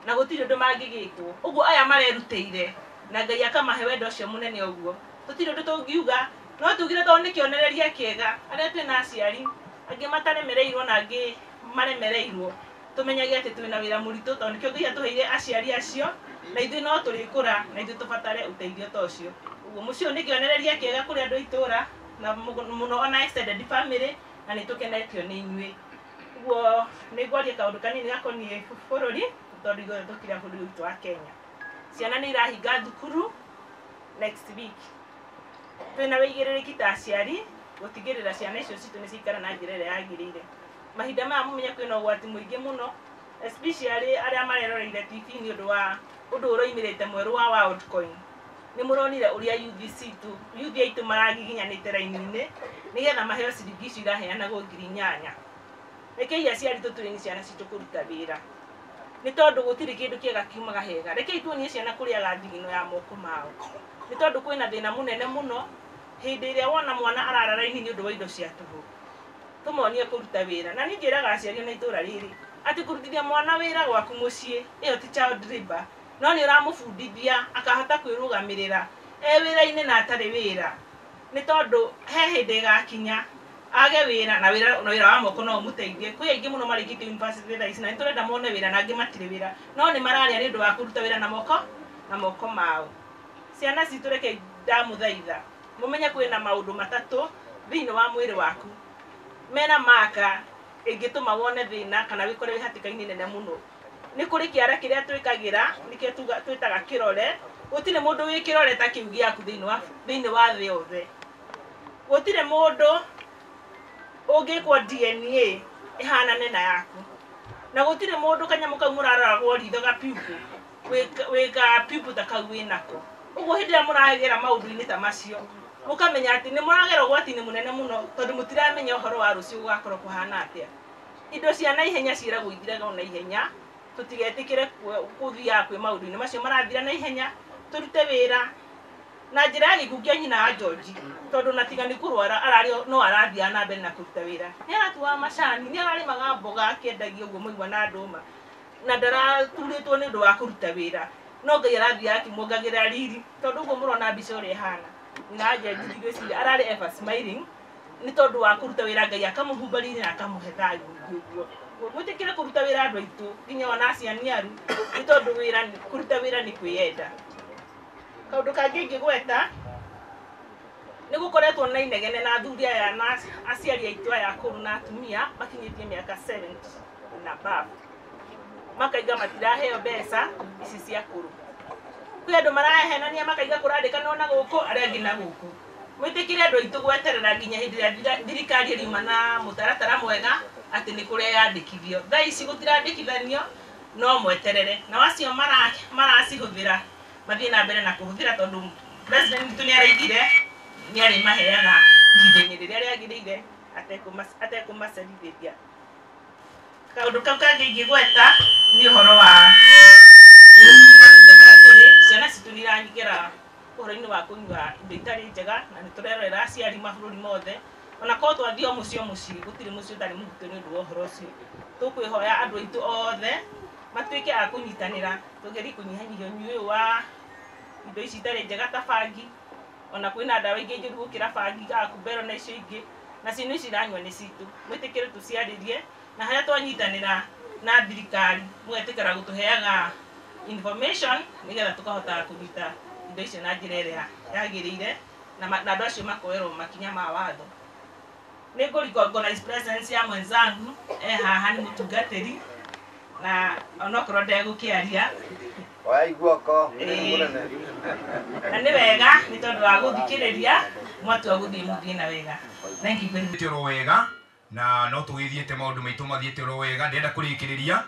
na gũtirĩ ũndũ mangĩgĩkwo. Ũguo aya marerutĩire na Ngai akamahe wendo ũcio mũnene ũguo, tũtirĩ ũndũ tũngiuga, no tugire tondũ nĩ kĩonereria kĩega arĩa twĩna aciari angĩ mataremereirwo na angĩ maremereirwo, tũmenyage atĩ twĩna wĩra mũritũ tondũ nĩkĩo Ngai atũheire aciari acio na ithuĩ no tũrĩkũra na ithuĩ tũbatare ũteithio ta ũcio. Ũguo mũciĩ ũyũ nĩ kĩonereria kĩega kũrĩ andũ a itũra na mũno ona extended family na nĩ tũkenetio nĩ inyuĩ. Ũguo nĩ ngwaria kaũndũ kanini gakoniĩ bũrũri tondũ ithuothe tũkira bũrũri witũ wa Kenya. Ciana nĩ irahinga thukuru next week. Twĩna wĩigĩrĩrĩki ta aciari gũtigĩrĩra ciana icio citũ nĩ ciaikara na njĩra ĩrĩa yagĩrĩire. Mahinda maya mũmenye kwĩna ũgwati mũingĩ mũno especially arĩa mareroreire TV nĩ ũndũ wa ũndũ ũroimĩrĩte mwerũ wa Worldcoin. Nĩ mũronire ũrĩa youth citũ youth aitũ maragiginyanĩte raini-inĩ nĩgetha maheo ciringi icio iraheanagwo 8,000. Rekei aciari tũtũrĩni ciana citũ kũruta wĩra nĩ tondũ gũtirĩ kĩndũ kĩega kiumaga hega. Rekei tuonie ciana kũrĩaga thigino ya moko mao nĩ tondũ kwĩna thĩna mũnene mũno hĩndĩ ĩrĩa wona mwana arara raini nĩ ũndũ wa indo cia tũhũ. Tũmonie kũruta wĩra na niĩ njĩraga aciari ona itũra rĩrĩ atĩ kũrutithia mwana wĩra gwaku mũciĩ ĩyo ti child labor, no nĩ ũramũbundithia akahota kwĩrũgamĩrĩra e wĩra-inĩ na atarĩ wĩra nĩ tondũ he hĩndĩ ĩgakinya age wĩra na wĩra wa moko no ũmũteithie. Kwĩ aingĩ mũno marĩkĩtie university thaa ici na nĩtũrenda mone wĩra na angĩ matirĩ wĩra no nĩ mararĩa nĩ ũndũ wa kũruta wĩra na moko mao. Ciana citũ reke ndamũthaitha mũmenye kwĩna maũndũ matatũ thĩinĩ wa mwĩrĩ waku mena maka ĩngĩtũma wone thĩna kana wĩkore wĩ hatĩka-inĩ nene mũno. Nĩ kũrĩ kĩara kĩrĩa twĩkagĩra nĩkĩo twĩtaga kĩrore. Gũtirĩ mũndũ wĩ kĩrore ta kĩu gĩaku thĩinĩ wa thĩ yothe. Gũtirĩ mũndũ ũngĩkwo DNA ĩhanane na yaku na gũtirĩ mũndũ kanyamũ kau mũraroragwo ritho ga pupil wĩka pupil ta kau wĩnako. Ũguo hĩndĩ ĩrĩa mũragera maũndũ-inĩ ta macio mũkamenya atĩ nĩ mũragera ũgwati-inĩ mũnene mũno tondũ mũtiramenya ũhoro wa rũciũ gũgakorwo kũhana atĩa. Indo cia naihenya ciĩragwo ithiraga o naihenya, tũtigetĩkĩre kũthiaga kwĩ maũndũ-inĩ macio marathira naihenya. Tũrute wĩra na njĩra ya gĩkuũ kĩa nyina wa George tondũ na tiga nĩ kũrwara ararĩ no arathiaga na mbere na kũruta wĩra. Nĩ aratuaga macani, nĩ ararĩmaga mboga akĩendagia ũguo mũigua na ndũma na ndaraturĩtwo nĩ ũndũ wa kũruta wĩra no Ngai arathiaga akĩmuongagĩrĩra riri tondũ ũguo mũrona mbica ũrĩa ĩhana na George ndigwĩciria ararĩ ever smiling nĩ tondũ wa kũruta wĩra. Ngai akamũhumba riri na akamũhe thayũ mũingĩ ũguo. Mwĩtĩkĩre kũruta wĩra andũ aitũ nginya ona acianiaru nĩ tondũ wĩra kũruta wĩra nĩ kwĩyenda. Kaũndũ kangĩ ingĩgweta nĩ gũkoretwo na inegene na athuri aya na aciari aitũ aya akũrũ na atumia makinyĩtie mĩaka 70 na above makaiga matiraheo mbeca ici cia kũrũ. Kwĩ andũ marahenania makaiga kũrandĩkanwo na gũkũ arĩa angĩ na gũkũ. Mwĩtĩkĩre andũ aitũ gweterera nginya hĩndĩ ĩrĩa thirikari ĩriuma na mũtaratara mwega atĩ nĩ kũreyandĩkithio. Thaa ici gũtirandĩkithanio no mweterere na acio maracihũthĩra mathiĩ na mbere na kũhũthĩra tondũ president witũ nĩ araigire nĩ arĩmaheaga ihinda-inĩ rĩrĩa rĩagĩrĩire atekũmacerithĩria. Kaũndũ kau kangĩ ingĩgweta nĩ ũhoro wa tũrĩ ciana citũ nĩ iranyigĩra ũhoro-inĩ wa kũnyua indo itarĩ njega na nĩ tũrerorera aciari mabũrũri mothe ona korwo twathiĩ o mũciĩ o mũciĩ gũtirĩ mũciĩ ũtarĩ mũhutio nĩ ũndũ wa ũhoro ũcio. Tũkwĩhoya andũ aitũ othe matuĩke a kũnyitanĩra tũgerie kũnyihanyihia ũnyui ũyũ wa indo ici itarĩ njega ta bangi ona kwĩna ndawa ingĩ njũru gũkĩra bangi akumbero na icio ingĩ na ciana ici iranyua nĩ citũ. Mwĩtĩkĩre tũciarĩrie na harĩa twanyitanĩra na thirikari mũgetĩkĩra gũtũheaga information nĩgetha tũkahotaga kũnyita indo icio na njĩra ĩrĩa yagĩrĩire na andũ acio makoerwo makinya ma watho. Nĩ ngũ-recognize presence ya mwenzangu e haha nĩ mũtungatĩri na onokorwo ndegũkĩaria oya guoko na nĩ wega nĩ tondũ wa gũthikĩrĩria mwatua gũthiĩ mũthiĩ na wega. Thank you very much. Oro wega na no tũgĩthiĩte maũndũ maitũ mathiĩte oro wega ndĩrenda kũrĩkĩrĩria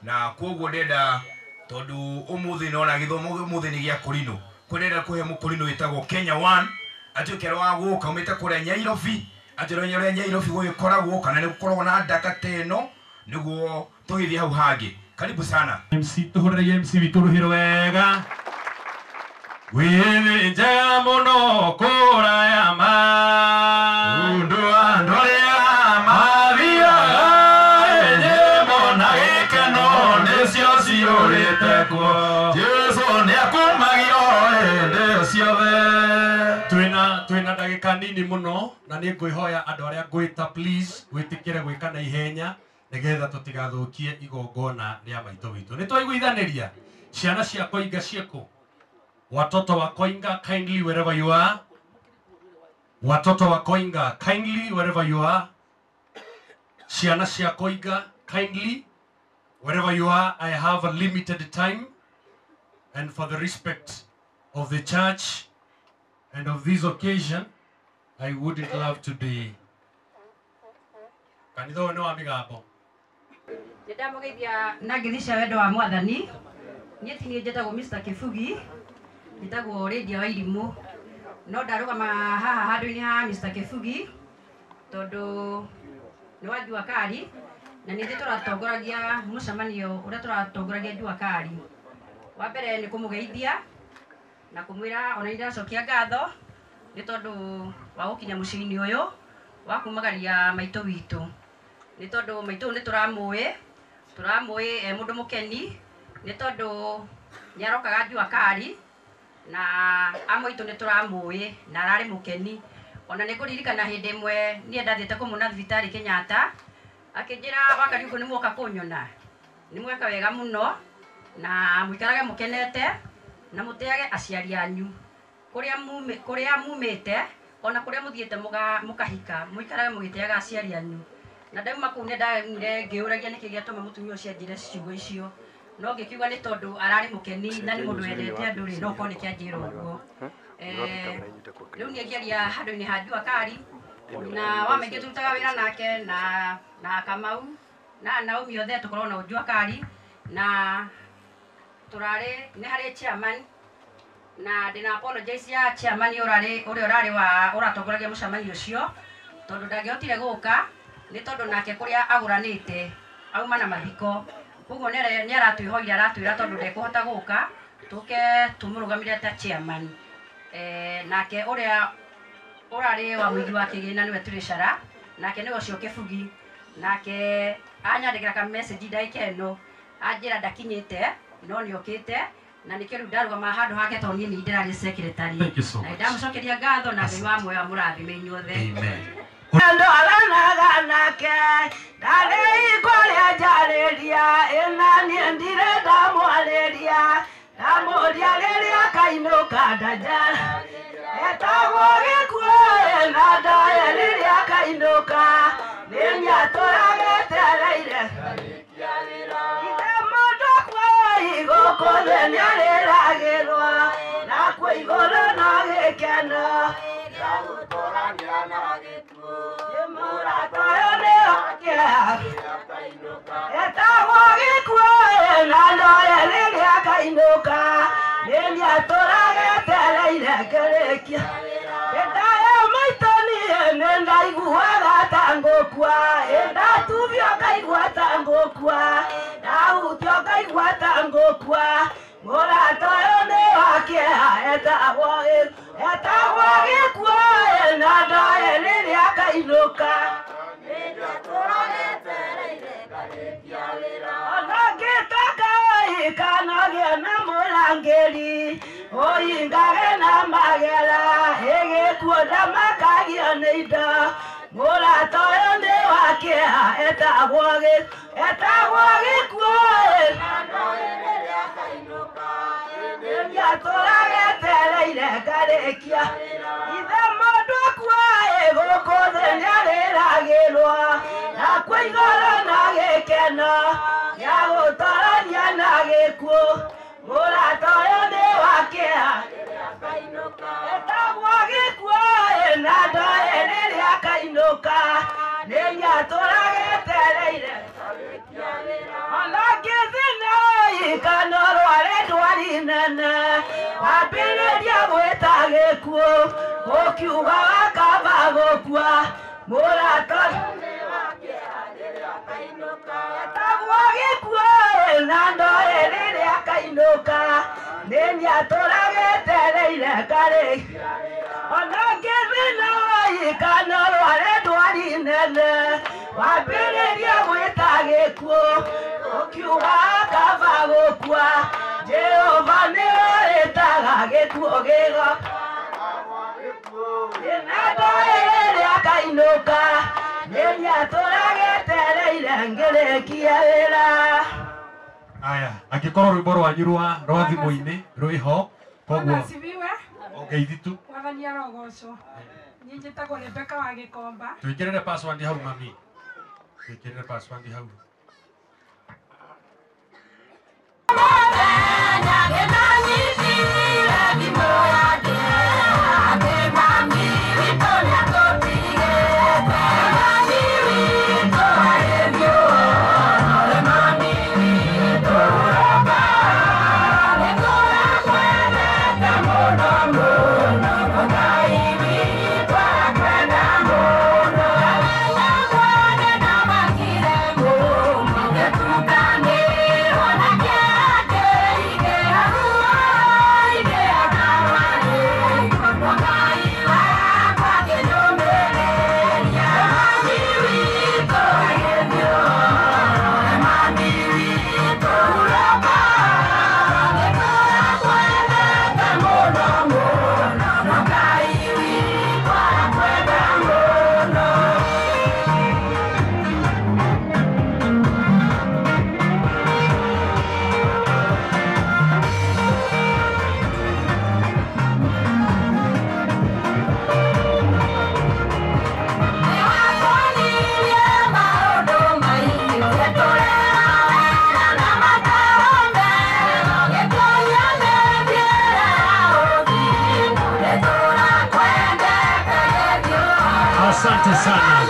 na kwoguo ndĩrenda tondũ ũmũthĩ nona gĩthomo ũmũthĩ nĩ gĩa kũrinũ kũrenda kũhe mũkũrinũ wĩtagwo Kenya One atuĩke wa gũka umĩte kũrĩa Nyairobi atũronye ũrĩa Nyairobi gũgĩkoragwo kana nĩ gũkoragwo na ndaka ta ĩno nĩguo tũgĩthiĩ hau hangĩ. Karibu sana MC tũhũrĩre MC witũ rũhĩ wega wĩthĩ njega mũno kũraya ma ũndũ andũ arĩa mathiaga nyĩmbo na gĩkeno nĩcio ciũrĩte kuo Jesũ nĩakumagio hĩndĩ ciothe. Twĩna ndagĩka nini mũno na nĩ ngwĩhoya andũ arĩa ngwĩta please wĩtĩkĩre gwĩka na ihenya nĩgetha tũtigathũkie igongona rĩa maitũ witũ. Nĩ twaiguithanĩria ciana cia Koinga ciĩkũ? Watoto wa Koinga, kindly wherever you are. Watoto wa Koinga, kindly wherever you are. Ciana cia Koinga, kindly wherever you are. I have a limited time, and for the respect of the church and of this occasion, I wouldn't love to be kanitha ũyũ nĩ wa mĩgambo. Nĩndamũgeithia na ngĩthica wendo wa mwathani. Niĩ ti niĩ njĩtagwo Mr. Kibugi Njĩtagwo Lydia Wairimũ. No ndarũgama haha handũ-inĩ ha Mr. Kĩbugi tondũ nĩ wa Jua Kali na nĩ ithuĩ tũratongoragia mũcemanio ũrĩa tũratongoragia Jua Kali. Wa mbere nĩ kũmũgeithia na kũmwĩra ona nĩ ndĩracokia ngatho nĩ tondũ wa gũkinya mũciĩ-inĩ ũyũ wa kumagaria maitũ witũ. Nĩ tondũ maitũ nĩ tũramũĩ, tũramũĩ e mũndũ mũkeni nĩ tondũ nĩ arokaga Jua Kali na amũitũ nĩ tũramũĩ na ararĩ mũkeni. Ona nĩ ngũririkana hĩndĩ ĩmwe niĩ ndathiĩte kũmuona thibitarĩ Kenyatta akĩnjĩra Wakariũkũ nĩ mwoka kũnyona, nĩ mweka wega mũno na mũikarage mũkenete na mũtĩage aciari anyu kũrĩa mumĩte ona kũrĩa mũthiĩte mũkahika mũikarage mũgĩtĩaga aciari anyu. Na ndauma kũu nĩ ndaumire ngĩũragia nĩkĩ gĩatũma mũtumia ũcio anjĩre ciugo icio, no ngĩkiuga nĩ tondũ ararĩ mũkeni na nĩ mũndũ wendete andũ rĩ, no korwo nĩ kĩanjĩra ũguo. Rĩu niĩ ngĩaria handũ-inĩ ha Jua Kali na wa maingĩ tũrutaga wĩra nake na Kamau na Naomi othe tũkoragwo na Jua Kali na tũrarĩ nĩ harĩ chairman na ndĩna apologize ya chairman ũrarĩ ũrĩa ũrarĩ wa ũratongoragia mũcemanio ũcio tondũ ndangĩhotire gũka nĩ tondũ nake kũrĩa agũranĩte auma na mathiko, koguo nĩ aratwĩhoire aratwĩra tondũ ndekũhota gũka tũke tũmũrũgamĩrĩre ta chairman. Nake ũrĩa ũrarĩ wa mũigi wa kĩgĩna nĩwe treasurer, nake nĩwe ũcio Kĩbugi, nake anyandĩkĩra ka message ndagĩka ĩno anjĩra ndakinyĩte no nĩokĩte na nĩkĩo rĩu ndarũgama handũ hake tondũ niĩ nĩ ndĩrarĩ secretary. Thank you so Na much. ndamũcokeria ngatho na Ngai wa muoyo amũrathime inyuothe. Amen. Ndoranaga nake ndarĩ kũrĩa njarĩria ĩna niĩ ndirĩ ndamwarĩria ndamũria rĩrĩa kainũka ndanja etagwo gĩkuũ ĩna ndoe rĩrĩa kainũka nĩ nĩatũragetereire ithe mũndũ kuoi gũkũ thĩ nĩarĩragĩrwo nakuo igũrũ no gĩkeno mũrata ũyũ nĩ wakĩeha etagwo gĩkuũ ĩna ndoe rĩrĩa kainũka nĩ nĩatũragetereire ngĩrĩkia ĩndayo maitũ niĩ nĩ ndaiguaga ta ngũkua ĩndatubio ngaigua ta ngũkua ndahutio ngaigua ta ngũkua mũrata ũyũ nĩ wakĩeha etagwo gĩkuũ ĩna ndoe rĩrĩa kainũka ona ngĩtaka ũikanagĩa na mũrangĩri ũingage na magera ĩgĩkuo ndamakagio nĩ indo mũrata ũyũ nĩ wakĩeha etagwo gĩkuũ nĩatũragetereire ngarĩkia ithe mũndũ akuaĩ gũkũ thĩ nĩarĩragĩrwo nakuo igũrũ na gĩkeno gĩa na gĩkuũ mũrata ũyũ nĩ wakĩeha etagwo gĩkuũ ĩna ndoe rĩrĩa kainũka nĩ nĩatũragetereire ona ngĩthĩna kana rware ndwari nene wambĩrĩria gwĩta gĩkuũ ũkiuga wakamba gũkua mũrata etagwo gĩkuũ ĩna ndoe rĩrĩa kainũka nĩ nĩatũragetereire ngarĩ ona ngĩthĩna kana rware ndwari nene wambĩrĩria gwĩta gĩkuũ ũkiuga kaba gũkua Jehova nĩwe wĩtaga gĩkuũ gĩgo ĩna ndoe rĩrĩa kainũka nĩ nĩatũragetereire ngĩrĩkia wĩra. Aya, angĩkorwo rwĩmbo rwanyu rwa thimũ-inĩ rwĩho koguo ongeithi tu Mwathani arogocwo. Niĩ njĩtagwo Rebecca wa Gĩkomba. Twĩkĩrĩre password hau mami, twĩkĩrĩre password hau. Mami, sana.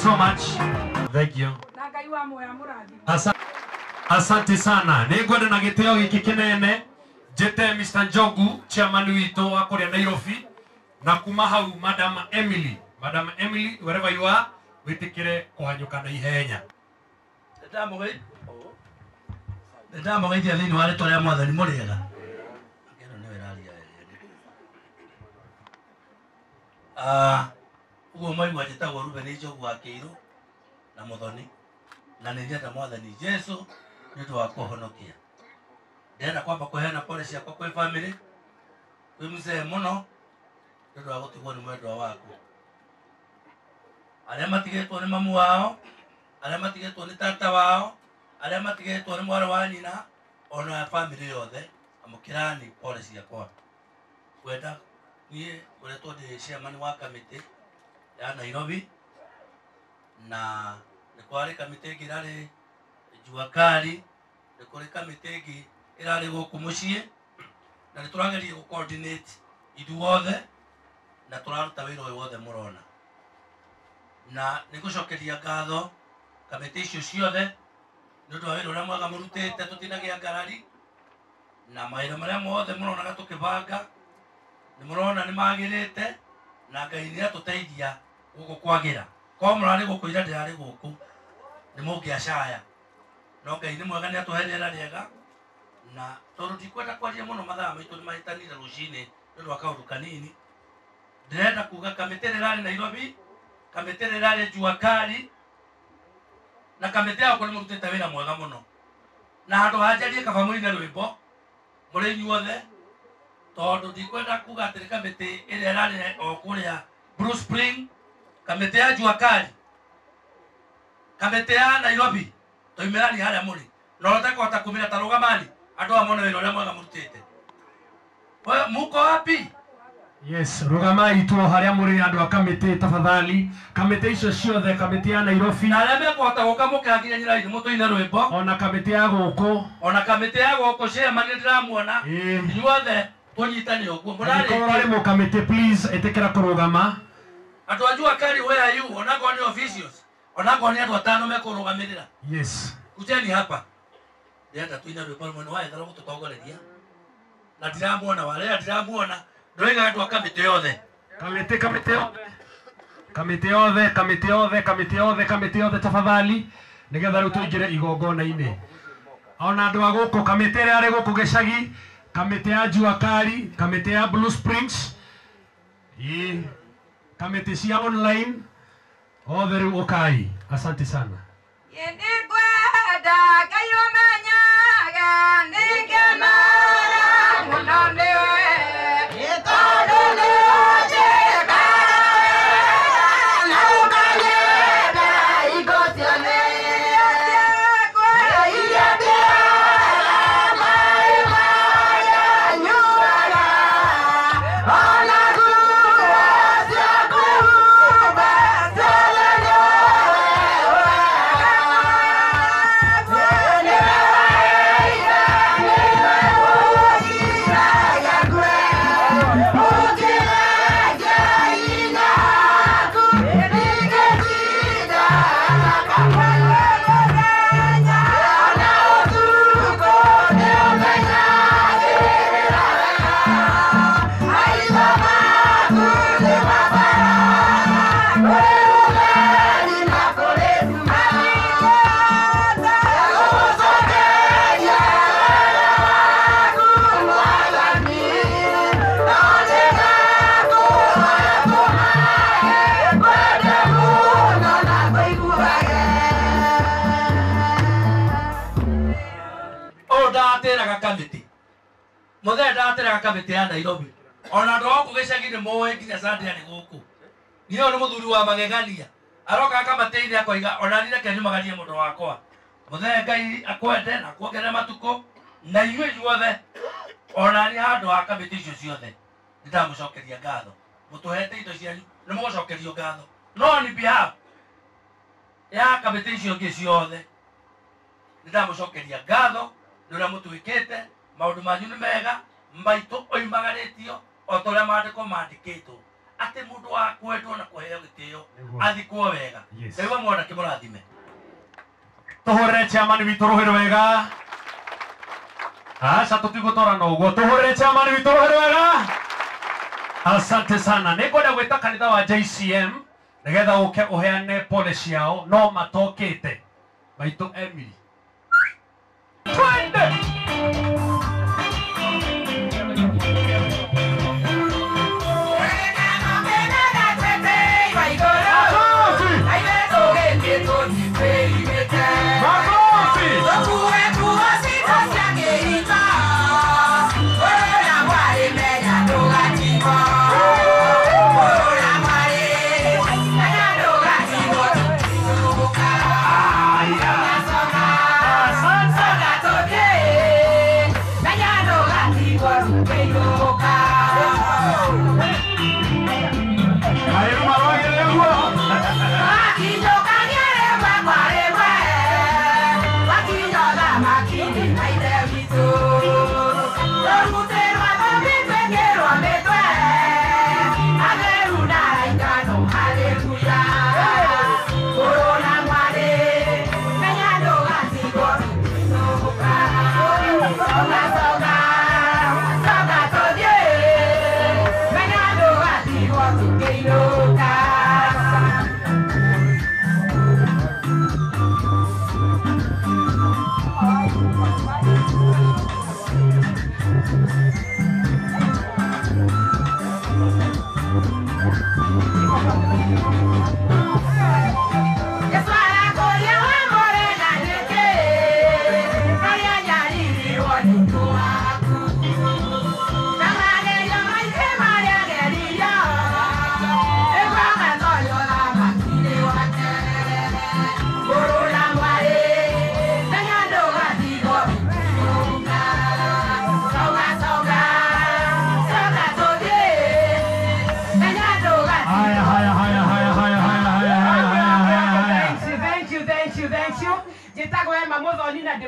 So much. Thank you. Asante sana. Nĩngwenda na gĩtĩo gĩkĩ kĩnene njĩte Mr. Njogu, chairman witũ wa kũrĩa Nairobi, na kuma hau Madam Emily. Madam Emily, wherever you are, wĩtĩkĩre kũhanyũka na ihenya. Ndamũgeithia thĩinĩ wa rĩtwa rĩa Mwathani mũrĩega. Uguo mwaigua njĩtagwo Ruben Njogu wa Kĩirũ na Mũthoni, na nĩ nyenda Mwathani Jesũ nĩ ũndũ wa kũhonokia. Ndĩrenda kwamba kũheana pole ciakwa kwĩ family, kwĩ mzee mũno nĩ ũndũ wa gũtigwo nĩ mwendwa waku. Arĩa matigĩtwo nĩ mamu wao, arĩa matigĩtwo nĩ tata wao, arĩa matigĩtwo nĩ mwarĩ wa nyina, ona family yothe, amũkĩrani pole ciakwa. Kwenda niĩ ngoretwo ndĩ chairman wa kamĩtĩ ya Nairobi, na nĩ kwarĩ kamĩtĩ ĩngĩ ĩrarĩ Jua Kali, nĩ kũrĩ kamĩtĩ ĩngĩ ĩrarĩ gũkũ mũciĩ, na nĩ tũrageria gũ coordinate ithuothe, na tũraruta wĩra ũyũ wothe mũrona. Na nĩ ngũcokeria ngatho kamĩtĩ icio ciothe nĩ ũndũ wa wĩra ũrĩa mwega mũrutĩte, tũtinagĩa ngarari, na mawĩra marĩa mothe mũronaga tũkĩbanga nĩ mũrona nĩ magĩrĩte, na Ngai nĩ atũteithia gũkũ kwagĩra. Korwo mũrarĩ gũkũ ira ndĩrarĩ gũkũ nĩ mũngĩacaya, no Ngai nĩ mwega nĩ atũhe rĩera rĩega. Na tondũ ndikwenda kwaria mũno, mathaa maitũ nĩ mahĩtanire rũcinĩ nĩ ũndũ wa kaũndũ kanini, ndĩrenda kuga kamĩtĩ ĩrĩa ĩrarĩ Nairobi, kamĩtĩ ĩrĩa ĩrarĩ Jua Kali, na kamĩtĩ yakwa nĩ mũrutĩte wĩra mwega mũno. Na handũ ha njarie kaba mũine rwĩmbo mũrĩ inyuothe, tondũ ndikwenda kuga atĩrĩ kamĩtĩ ĩrĩa ĩrarĩ o kũrĩa Blue Spring, kamĩtĩ ya Jua Kali, kamĩtĩ ya Nairobi, toimĩrani harĩa mũrĩ, na ũrĩa ũtekũhota kumĩra ta rũgamani, andũ aya mone wĩra ũrĩa mwega mũrutĩte. Muko wapi? Yes, rugamai tu harĩa mũrĩ andũ a kamĩtĩ tafadhali. Kamĩtĩ icio ciothe, kamĩtĩ ya Nairobi, na arĩa mekũhota gũka mũkĩhakinya nyĩra-inĩ mũtũine rwĩmbo, ona kamĩtĩ ya gũkũ, ona kamĩtĩ ya gũkũ chairman nĩ ndĩramuona, inyuothe tũnyitane ũguo. Mũrarĩ ũrarĩ mũkamĩtĩ, please ĩtĩkĩra kũrũgama. Andũ a Jua Kali, where are you? Onakorwo nĩ officials, onakorwo nĩ andũ atano mekũrũgamĩrĩra. Yes, kujeni hapa. Ndĩrenda tũine rwĩmbo rũmwe, nĩ waethera gũtũtongoreria, na ndiramuona warĩa, ndiramuona ndũiga andũ a kamĩtĩ yothe, kamĩtĩ, kamĩtĩ yothe, kamĩtĩ yothe, kamĩtĩ yothe, kamĩtĩ yothe, kamĩtĩ yothe tafadhali, nĩgetha rĩu tũingĩre igongona-inĩ. Ona andũ a gũkũ, kamĩtĩ ĩrĩa yarĩ gũkũ gĩcagi, kamĩtĩ ya Jua Kali, kamĩtĩ ya Blue Springs, ĩĩ, kamĩtĩ cia online. Othe rĩu ũkai. Asante sana. Nĩngwenda Ngai ũmenyage nĩngenaga mũno nĩwe tondũ nĩũnjĩkaga na ũkanyenda hingo ciothe iria ndĩaga maĩ marĩa nyuaga ona nguo cia kwĩhumba ciothe nĩwe ũheaga. Ũyũ ndatĩraga kamĩtĩ mũthee ndatĩraga kamĩtĩ ya Nairobi ona andũ a gũkũ gĩcagi nĩ moĩ nginya Sunday arĩ gũkũ niĩ ũyũ nĩ mũthuri wa magegania aroka kamĩtĩ-inĩ akoiga ona niĩ reke nyumagarie mũndũ wakwa mũthee Ngai akwende na akuongerere matukũ na inyuĩ inyuothe ona niĩ handũ ha kamĩtĩ icio ciothe nĩndamũcokeria ngatho mũtũhete indo cianyu nĩ mũgũcokerio ngatho no on behalf ya kamĩtĩ icio ingĩ ciothe nĩndamũcokeria ngatho nĩ ũrĩa mũtwĩkĩte maũndũ manyu nĩ mega maitũ oimagarĩtio o ta ũrĩa maandĩko mandĩkĩtwo atĩ mũndũ wa kwendwo na kũheo gĩtĩo athikwo wega. Yes. Ngai wa mwana kĩmũrathime. Tũhũrĩre chairman witũ rũhĩ rwega. Aca tũtigũtwarana ũguo. Tũhũrĩre chairman witũ rũhĩ rwega. Asante sana. Nĩngwenda gwĩta kanitha wa JCM nĩgetha ũke ũheane pole ciao no matokĩte. Maitũ Emily. Twende.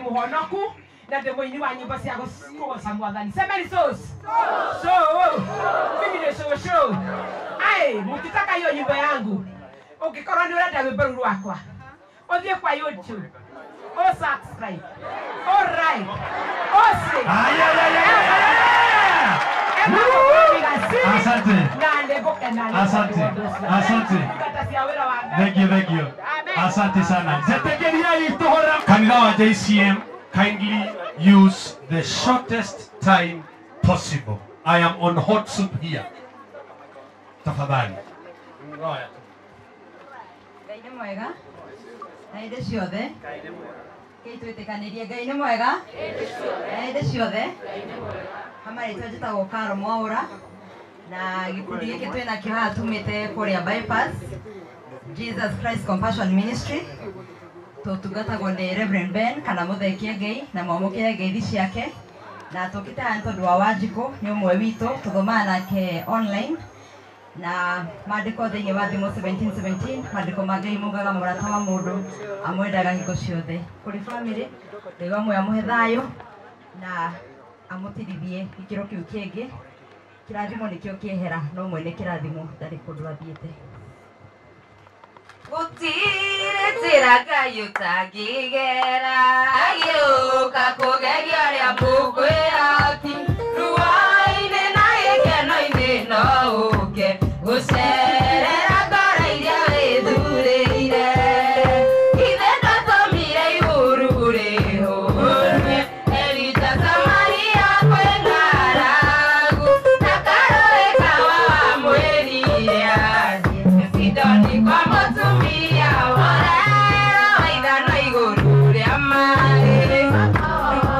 Muhonoku na ndĩ mũini wa nyĩmbo cia kũgoca mwathani. Semeni sos. So, mimi ni shosho. Ai, mkitaka hiyo nyimbo yangu, ũngĩkorwo nĩ ũrenda rwĩmbo rũu rwakwa, ũthiĩ kwa YouTube, o subscribe, o like, o share. Asante. Asante. Asante. Thank you, thank you. Asante sana. Kanitha wa JCM, kindly use the shortest time possible. I am on hot soup here. Tafadhali. Nĩ mwega na hĩndĩ ciothe. Kĩi twĩtĩkanĩrie Ngai nĩ mwega na hĩndĩ ciothe. Hamarĩtwa njĩtagwo Karo Mwaũra na gĩkundi gĩkĩ twĩnakĩo haha tumĩte kũrĩa Bypass Jesus Christ Compassion Ministry. Tũtungatagwo nĩ Reverend Ben kana Mũthekie Ngei na mwamũkĩre ngeithi ciake, na tũkĩte haha nĩ tondũ wa Wanjikũ nĩ ũmwe witũ tũthomaga nake online na maandĩko thĩinĩ wa Thimo 17:17 maandĩko ma Ngai maugaga mũrata wa mũndũ amwendaga hingo ciothe. Kũrĩ bamĩrĩ Ngai wa muoyo amũhe thayũ na amũtirithie gĩkĩro kĩu kĩngĩ. Kĩrathimo nĩkĩo kĩehera no mwene kĩrathimo ndarĩ kũndũ athiĩte. Gũtirĩ njĩra Ngai ũtangĩgera agĩũka kũgeria ũrĩa mũkwĩhoti ruo-inĩ na gĩkeno-inĩ no ũke gũcerera ngoro iria wĩthurĩire. Ithe ndatũmire ihuru rĩhũrwe Elija Samaria kwĩ ng'aragu na karũĩ kawa wamwĩrire athiĩ Sidoni kwa mũtumia warero wa ithano igũrũ rĩa maĩ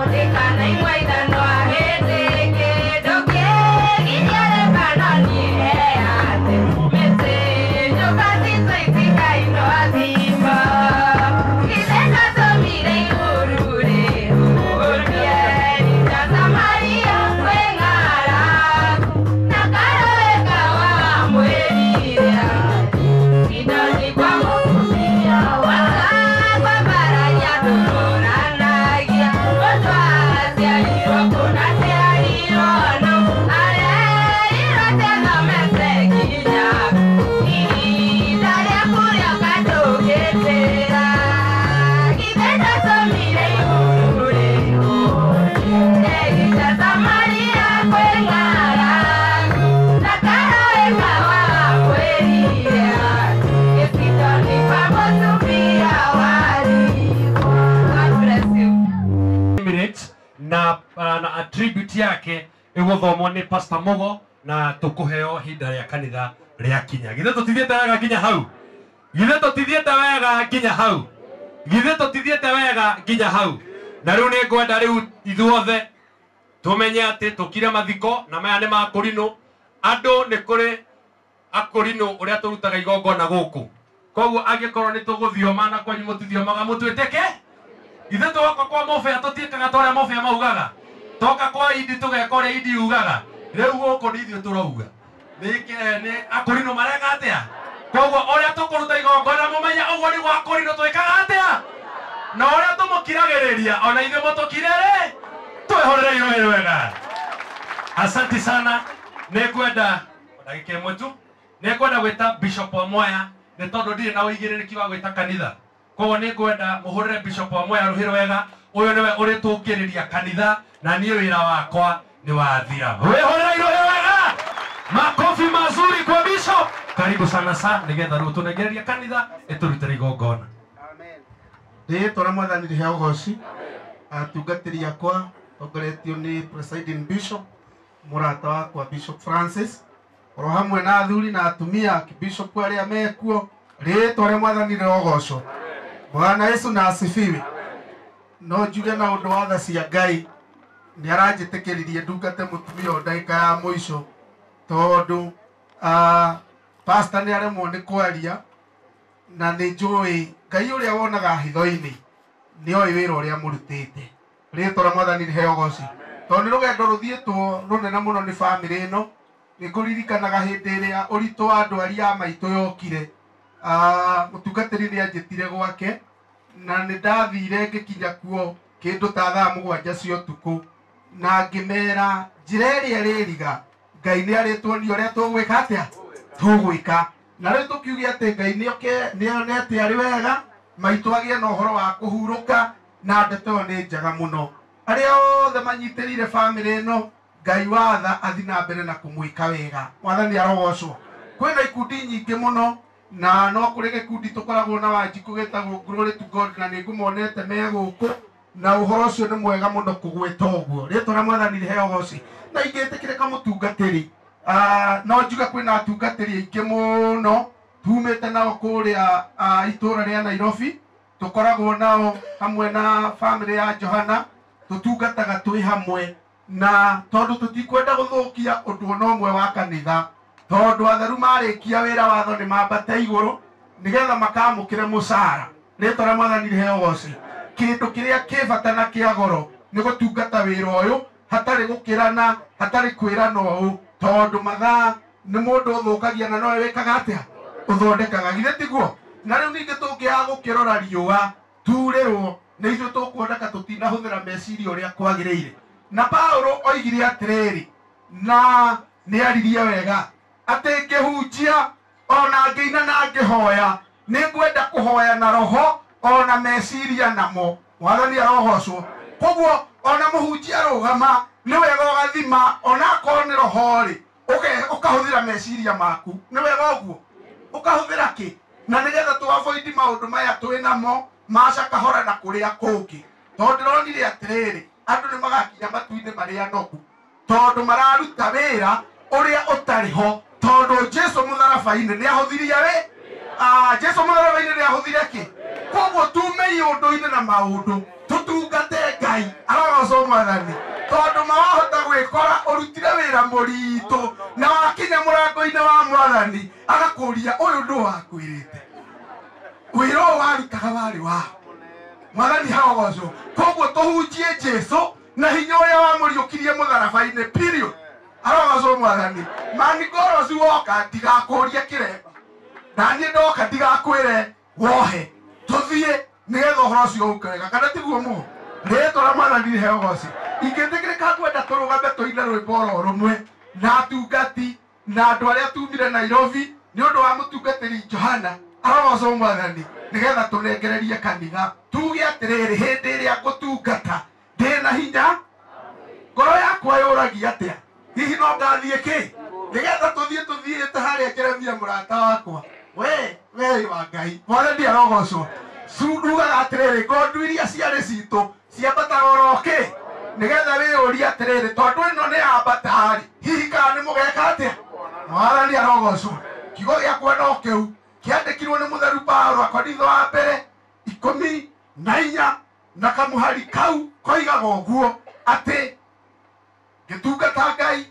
ndikana imwe ithano ahĩndĩ kĩndũ kĩgiria Lebanoni heate mĩtĩ nyũmba citũ itikainwo thimbo. Ithe ndatũmire ihuru rĩhũrwe Elija Samaria kwĩ ng'aragu na karũĩ kawa wamwĩrire athiĩ Sidoni kwa mũtumia wakwambararia ndũrũranagia mũndũ aciarirwo kũna aciarirwo no arerirwo atĩ athomete nginya ihinda rĩaku rĩoka ndũngĩtĩra. Githĩ ndatũmire ihuru rĩhũrwe Elija Samaria kwĩ ng'aragu na karũĩ kawa wamwĩrire athiĩ Sidoni kwa mũtumia warigwo. God bless you. Minutes na attribute yake ĩgũthomwo nĩ Pastor Mugo na tũkũheo ihinda rĩa kanitha rĩa kinya. Githĩ tũtithiĩte wega nginya hau? Githĩ tũtithiĩte wega nginya hau? Githĩ tũtithiĩte wega nginya hau? Na rĩu nĩ ngwenda rĩu ithuothe tũmenye atĩ tũkire mathiko na maya nĩ ma kũrinũ. Andũ nĩ kũrĩ akũrinũ ũrĩa tũrutaga igongona gũkũ, koguo angĩkorwo nĩ tũgũthioma na kwanyu mũtithiomaga mũtwĩtĩke ithuĩ twoka kwa mũbĩa tũtiĩkaga ta ũrĩa mũbĩa maugaga, toka kwa indi tũgeka ũrĩa indi yugaga. Rĩu gũkũ nĩ ithuĩ tũrauga nĩ akũrinũ mareka atĩa, koguo ũrĩa tũkũruta igongona mũmenye ũguo nĩguo akũrinũ twĩkaga atĩa, na ũrĩa tũmũkiragĩrĩria ona ithuĩ mũtũkire-rĩ twĩhũrĩre irũĩ wega. Asante sana. Nĩ ngwenda ndagĩka ĩmwe tu, nĩ ngwenda gwĩta Bishop wa Mwea nĩ tondũ ndirĩ na ũigĩrĩrĩki wa gwĩta kanitha, koguo nĩ ngwenda mũhũrĩre Bishop wa Mwea rũhĩ rwega. Ũyũ nĩwe ũrĩtũngĩrĩria kanitha na niĩ wĩra wakwa nĩ wathira. Wĩhũrĩre irũhĩ wega, makofi mazuri kwa Bishop. Karibu sana sa nĩgetha rĩu tũnengereria kanitha ĩtũrutĩre igongona. Rĩtwa rĩa mwathani rĩheo ũgoci. Atungatĩri akwa tongoretio nĩ presiding bishop mũrata wakwa Bishop Francis oro hamwe na athuri na atumia bishop arĩa mekuo. Rĩtwa rĩa mwathani rĩrogocwo. Bwana Yesu na asifiwe. No njuge na ũndũ wa tha cia Ngai nĩ aranjĩtĩkĩririe ndungate mũtumia ũyũ ndagĩka ya mũico tondũ pastor nĩ aremwo nĩ kwaria na nĩ njũĩ Ngai ũrĩa wonaga hitho-inĩ nĩ oĩ wĩra ũrĩa mũrutĩte. Rĩtwa rĩa mwathani rĩheo ũgoci tondũ nĩ rũgendo rũthiĩtwo rũnene mũno nĩ bamĩrĩ ĩno. Nĩ ngũririkanaga hĩndĩ ĩrĩa ũritũ wa ndwari ya maitũ yokire, mũtungatĩri nĩ anjĩtire gwake na nĩ ndathire ngĩkinya kuo kĩndũ ta thaa 7 cia ũtukũ na ngĩmera njĩra ĩrĩa ĩrĩriga Ngai nĩ arĩtuonia ũrĩa tũgwĩka atĩa tũgwĩka. Na rĩu tũkiuge atĩ Ngai nĩonete arĩ wega maitũ agĩe na ũhoro wa kũhurũka na ndeto ĩyo nĩ njega mũno. Arĩa othe manyitĩrĩire bamĩrĩ ĩno Ngai watha athi na mbere na kũmwĩka wega. Mwathani arogocwo. Kwĩna ikundi nyingĩ mũno na no kũrĩ gĩkundi tũkoragwo na Wanjikũ gĩtagwo Glory to God na nĩ ngũmonete me gũkũ na ũhoro ũcio nĩ mwega mũno kũgwĩta ũguo. Rĩtwa rĩa mwathani rĩheo ũgoci. Na ingĩtĩkĩrĩka mũtungatĩri, no njuge kwĩna atungatĩri aingĩ mũno Tumĩte nao kũrĩa itũũra rĩa Nairobi, tũkoragwo nao hamwe na famĩlĩ ya Johana, tũtungataga twĩ hamwe, na tondũ tũtikwenda gũthũkia ũndũ ona ũmwe wa kanitha, tondũ atheru marĩkia wĩra watho nĩ mambate igũrũ nĩgetha makamũkĩre mũcara. Rĩtwa rĩa Mwathani rĩheo ũgoci. Kĩndũ kĩrĩa kĩ bata na kĩa goro nĩ gũtungata wĩra ũyũ hatarĩ gũkĩrana, hatarĩ kwĩrana ũũ, tondũ mathaa nĩ mũndũ ũthũkagia na nowe wĩkaga atĩa, ũthondekaga, githĩ tiguo? Na rĩu ningĩ tũngĩaga gũkĩrora riũa turĩrwo nĩ ithuĩ tũkuoneka tũtinahũthĩra meciria ũrĩa kwagĩrĩire. Na Paulo oigire atĩrĩrĩ, na nĩ aririe wega atĩ ngĩhunjia ona ngĩina na ngĩhoya nĩ ngwenda kũhoya na roho ona meciria namo. Mwathani arogocwo. Koguo ona mũhunjia arũgama nĩ wega ũgathima ona akorwo nĩ roho rĩ, ũkahũthĩra meciria maku, nĩ wega ũguo ũkahũthĩra kĩ, na nĩgetha tũ avoid maũndũ maya twĩ namo maca kahora na kũrĩa kũngĩ, tondũ ndĩronire atĩrĩrĩ, andũ nĩ magakinya matu-inĩ marĩa nogu, tondũ mararuta wĩra ũrĩa ũtarĩ ho, tondũ Jesu mũtharaba-inĩ nĩ ahũthirie wĩ Jesu mũtharaba-inĩ nĩ ahũthire kĩ. Koguo tume iũndũ-inĩ na maũndũ tũtungate Ngai, arogocwo Mwathani, tondũ mawahota gwĩkora ũrutire wĩra mũritũ na wakinya mũrango-inĩ wa Mwathani agakũria ũyũ ndũ wakwĩrĩte, wĩra ũyũ warutaga warĩ wa Mwathani harogocwo. Koguo tũhunjie Jesu na hinya ũrĩa wamũriũkirie mũtharaba-inĩ, period. Arogocwo Mwathani. Manigoroci woka ndigakũrie kĩremba, na niĩ ndoka ndigakwĩre wohe, tũthiĩ nĩgetha ũhoro ũcio ũke wega, kana tiguo mũho? Rĩtwa rĩa Mwathani rĩheo ũgoci. Ingĩtĩkĩrĩka ngwenda tũrũgame tũine rwĩmbo oro rũmwe na atungati na andũ arĩa tumire Nairobi nĩ ũndũ wa mũtungatĩri Johana, arogocwo Mwathani, nĩgetha tũnengererie kanitha tuge atĩrĩrĩ, hĩndĩ ĩrĩa ngũtungata ndĩna hinya, ngoro yakwa yũragia atĩa, hihi no ngathiĩ kĩ, nĩgetha tũthiĩ tũthiĩte harĩa Jeremia mũrata wakwa, we we wa Ngai. Mwathani arogocwo. Ndugaga atĩrĩrĩ, ng'ondu iria ciarĩ citũ ciambataga oro kĩ, nĩgetha wĩyũrie atĩrĩrĩ, tondũ ĩno nĩ yambata-rĩ, hihi kana nĩ mũgeka atĩa? Mwathani arogocwo. Kiugo gĩakwa no kĩu kĩandĩkirwo nĩ mũtheru Paulo Akorintho wa mbere 14 na kamũhari kau koigaga ũguo atĩ ngĩtungata Ngai,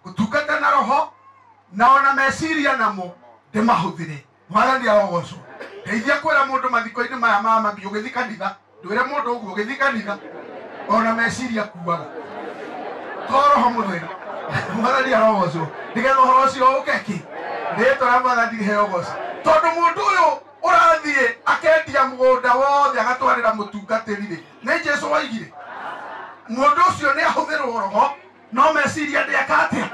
ngũtungata na roho na ona meciria namo ndĩmahũthĩre. Mwathani arogocwo. Ndeithia kwĩra mũndũ mathiko-inĩ maya ma mami ũgĩthiĩ kanitha, ndwĩre mũndũ ũguo ũgĩthiĩ kanitha ona meciria kuaga to roho mũtheru. Mwathani arogocwo, nĩgetha ũhoro ũcio ũke kĩ, rĩtwa rĩa Mwathani rĩheo ũgoci, tondũ mũndũ ũyũ ũrathiĩ akendia mũgũnda wothe agatwarĩra mũtungatĩri rĩ, nĩ Jesu waigire mũndũ ũcio nĩ ahũthĩrwo roho no meciria ndĩeka atĩa,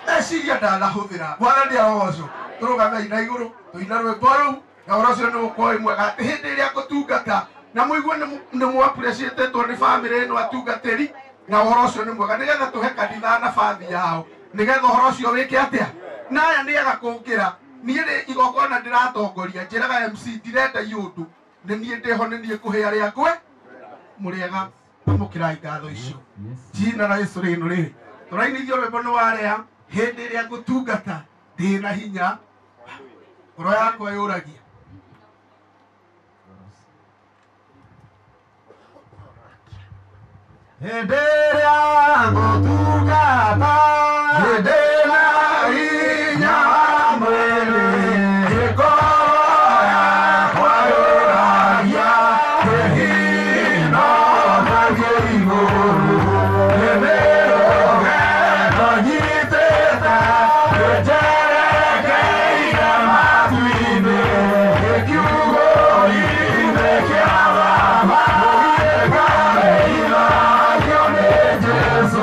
meciria ndanahũthĩra. Mwathani arogocwo. Tũrũgamei na igũrũ tũine rwĩmbo rũu, na ũhoro ũcio nĩ ũgũkorwo wĩ mwega atĩ hĩndĩ ĩrĩa ngũtungata na mũigue nĩ mwappreciatetwo nĩ bamĩrĩ ĩno atungatĩri, na ũhoro ũcio nĩ mwega, nĩgetha tũhe kanitha nabathi yao, nĩgetha ũhoro ũcio wĩke atĩa. Na aya nĩ ega kũngĩra niĩ rĩ igongona ndĩratongoria, njĩraga MC ndirenda iũndũ, nĩ niĩ ndĩho, nĩ niĩ ngũhe arĩa ngwe mũrĩega, amũkĩrai ngatho icio jina la Yesu rĩno rĩrĩ tũrainithio rwĩmbo nĩ warĩa hĩndĩ ĩrĩa ngũtungata ndĩna hinya, ngoro yakwa yũragia. Hĩndĩ ĩrĩa ngũtungata ndĩna hinya wa mwĩrĩ, ngoro yakwa yũragia kĩhino na kĩigũrũ, nĩ mĩrũgendo nyitĩte njerekeire matu-inĩ, gĩkiugo-inĩ kĩa Baba, gĩkageithagio nĩ Jesũ.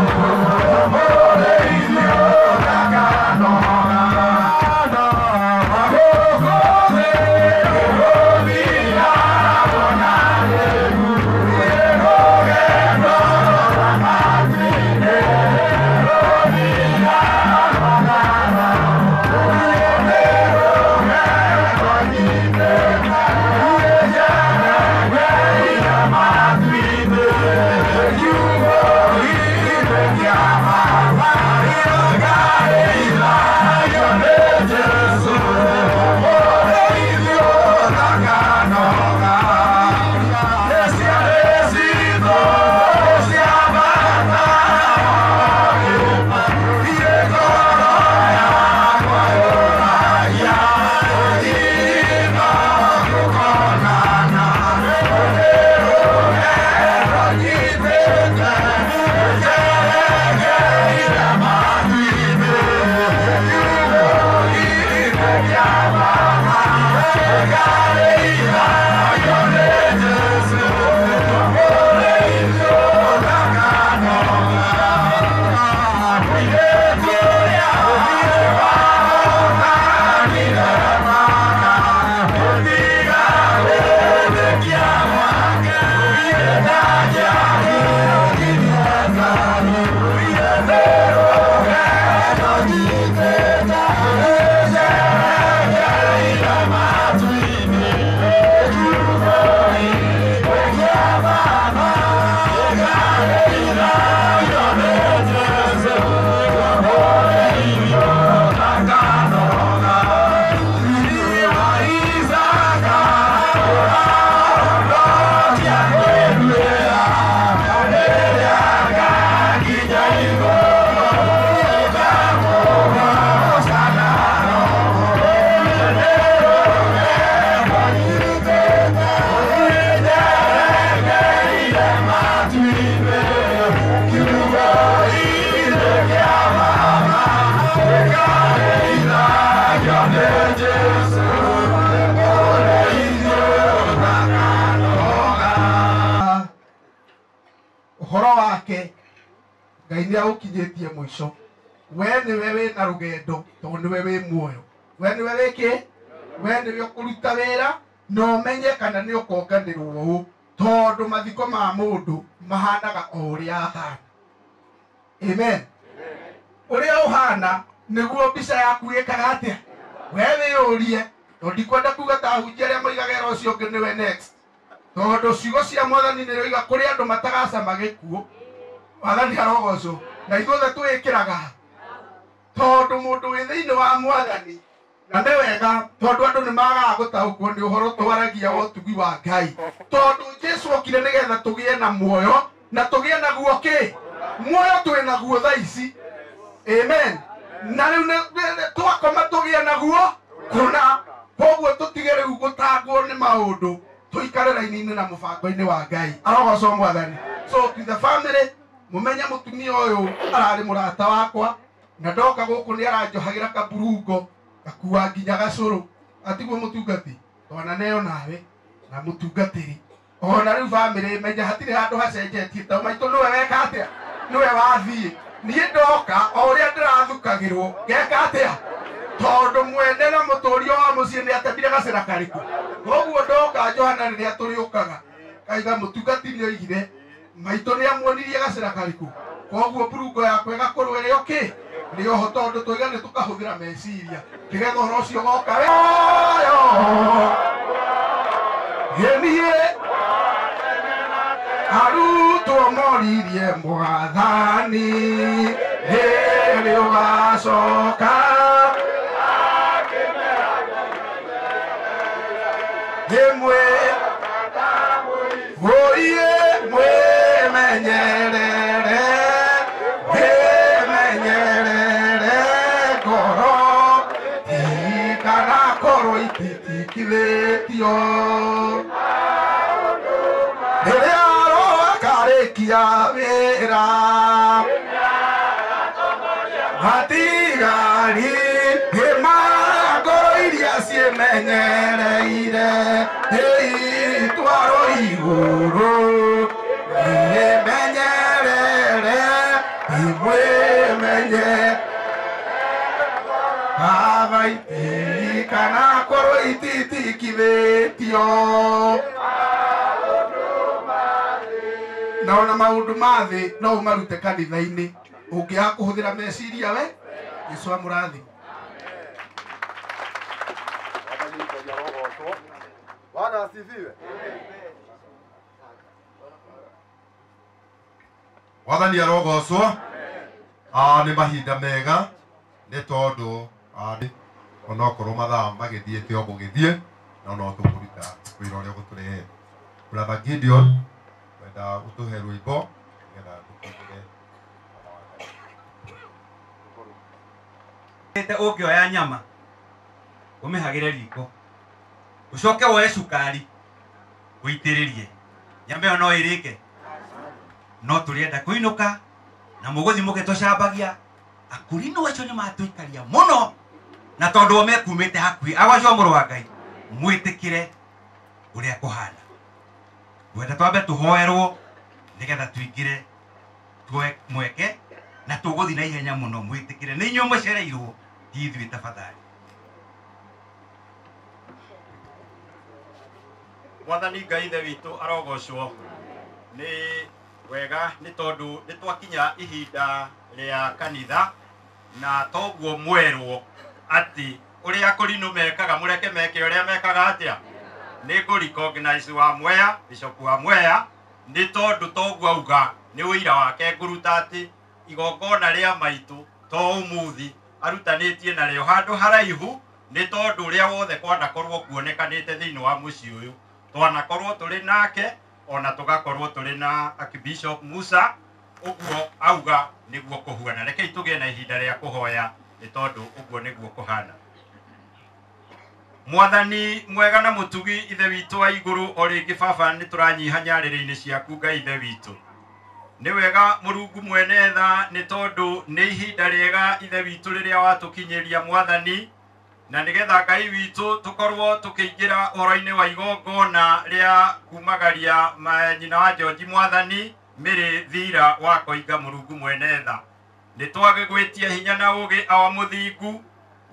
Ngai nĩ agũkinyĩtie mũico. We nĩwe wĩna rũgendo tondũ nĩwe wĩ muoyo. We nĩwe wĩkĩ? We nĩwe ũkũruta wĩra na ũmenye kana nĩ ũkonganĩrwo ũũ tondũ mathiko ma mũndũ mahanaga o ũrĩa ahana. Amen. Ũrĩa ũhana nĩguo mbica yaku ĩkaga atĩa? We wĩyũrie, tondũ ndikwenda kuga ta ahunjia arĩa moigaga ĩra ũcio ũngĩ nĩwe next. Tondũ ciugo cia mwathani nĩ roiga kũrĩ andũ matagacama gĩkuũ. Mwathani arogocwo. Na ithuothe twĩkĩraga tondũ mũndũ wĩ thĩinĩ wa mwathani na nĩ wega tondũ andũ nĩ magaga gũtaũkwo nĩ ũhoro twaragia wa ũtugi wa Ngai. Tondũ Jesũ okire nĩgetha tũgĩe na muoyo na tũgĩe naguo kĩ? Muoyo twĩ naguo thaa ici. Amen. Na rĩu twakoma tũgĩe naguo kũna. Koguo tũtige rĩu gũtangwo nĩ maũndũ tũikare raini-inĩ na mũbango-inĩ wa Ngai. Arogocwo mwathani. So to the family, mũmenye mũtumia ũyũ ararĩ mũrata wakwa na ndoka gũkũ nĩ aranjohagĩra kaburungo gakua nginya gacũrũ. Atiguo mũtungati twananeo nawe na mũtungatĩri. Ona rĩu family menya hatirĩ handũ hacenjetie tondũ maitũ nĩwe weka atĩa? Nĩwe wathiĩ. Niĩ ndoka o ũrĩa ndĩrathukagĩrwo ngeka atĩa? Tondũ mwene na mũtũrio wa mũciĩ nĩ atemire gacĩra karĩkũ. Koguo ndoka Johana rĩrĩa tũrĩũkaga kaiga mũtungati nĩ oigire maitũ nĩ amuonirie gacĩra karĩkũ. Koguo burungo yakwa ĩgakorwo ĩrĩ o kĩ? Nĩ oho tondũ tũiga nĩ tũkahũthĩra meciria nĩgetha ũhoro ũcio woka we niĩ arutwo moririe mwathani rĩrĩ ũgacoka ĩmwe ũiye mwĩmenyerere mwĩmenyerere ngoro tikanakorwo ititikithĩtio rĩrĩa Roho akarĩkia wĩra matigari hĩma ngoro iria ciĩmenyereire itwarwo igũrũ mwĩmenyerere imwĩmenye baba itikanakorwo ititikithĩtio na ona maũndũ ma thĩ no ũmarute kanitha-inĩ ũngĩaga kũhũthĩra meciria we Jesũ amũrathime. Bwana asifiwe. Mwathani arogocwo. Nĩ mahinda mega nĩ tondũ onokorwo mathaa magĩthiĩte o gũgĩthiĩ no no tũkũruta wĩra ũrĩa ũgũtũrehete. Brother Gideon wenda ũtũhe rwĩmbo nĩgetha tũkũgĩre. Ũngĩoya nyama ũmĩhagĩre riko ũcoke woe cukari ũitĩrĩrie nyama ĩyo no ĩrĩke no tũrĩenda kũinũka na mũgũthiĩ mũgĩtũcambagia akũrinũ acio nĩ matũikaria mũno na tondũ o mekumĩte hakuhĩ agwacwo mũrũ wa Ngai mwĩtĩkĩre ũrĩa kũhana. Ngwenda twambe tũhoerwo nĩgetha tũingĩre tuoe mweke na tũgũthiĩ na ihenya mũno mwĩtĩkĩre nĩ inyuĩ mũcereirwo ti ithuĩ tafadhali. Mwathani Ngai ithe witũ arogocwo. Nĩ wega nĩ tondũ nĩ twakinya ihinda rĩa kanitha na toguo mwerwo atĩ ũrĩa akũrinũ mekaga mũreke meke ũrĩa mekaga atĩa. Nĩ ngũ recognize wa Mwea, Bishop wa Mwea nĩ tondũ toguo auga nĩ ũira wake ngũruta atĩ igongona rĩa maitũ to ũmũthĩ arutanĩtie narĩo handũ haraihu nĩ tondũ ũrĩa wothe kwanakorwo kuonekanĩte thĩinĩ wa mũciĩ ũyũ twanakorwo tũrĩ nake ona tũgakorwo tũrĩ na Archbishop Musa ũguo auga nĩguo kũhuana. Rekei tũgĩe na ihinda rĩa kũhoya nĩ tondũ ũguo nĩguo kũhana. Mwathani mwega na mũtugi ithe witũ wa igũrũ o rĩngĩ baba nĩ tũranyiha nyarĩrĩ-inĩ ciaku Ngai ithe witũ. Nĩ wega Mũrungu mwene tha nĩ tondũ nĩ ihinda rĩega ithe witũ rĩrĩa watũkinyĩria mwathani na nĩgetha Ngai witũ tũkorwo tũkĩingĩra ũhoro-inĩ wa igongona rĩa kumagaria nyina wa George mwathani Mĩrĩ Thira wa Koiga Mũrungu mwene tha. Nĩ twagĩgwĩtia hinya na ũũgĩ awa mũthingu,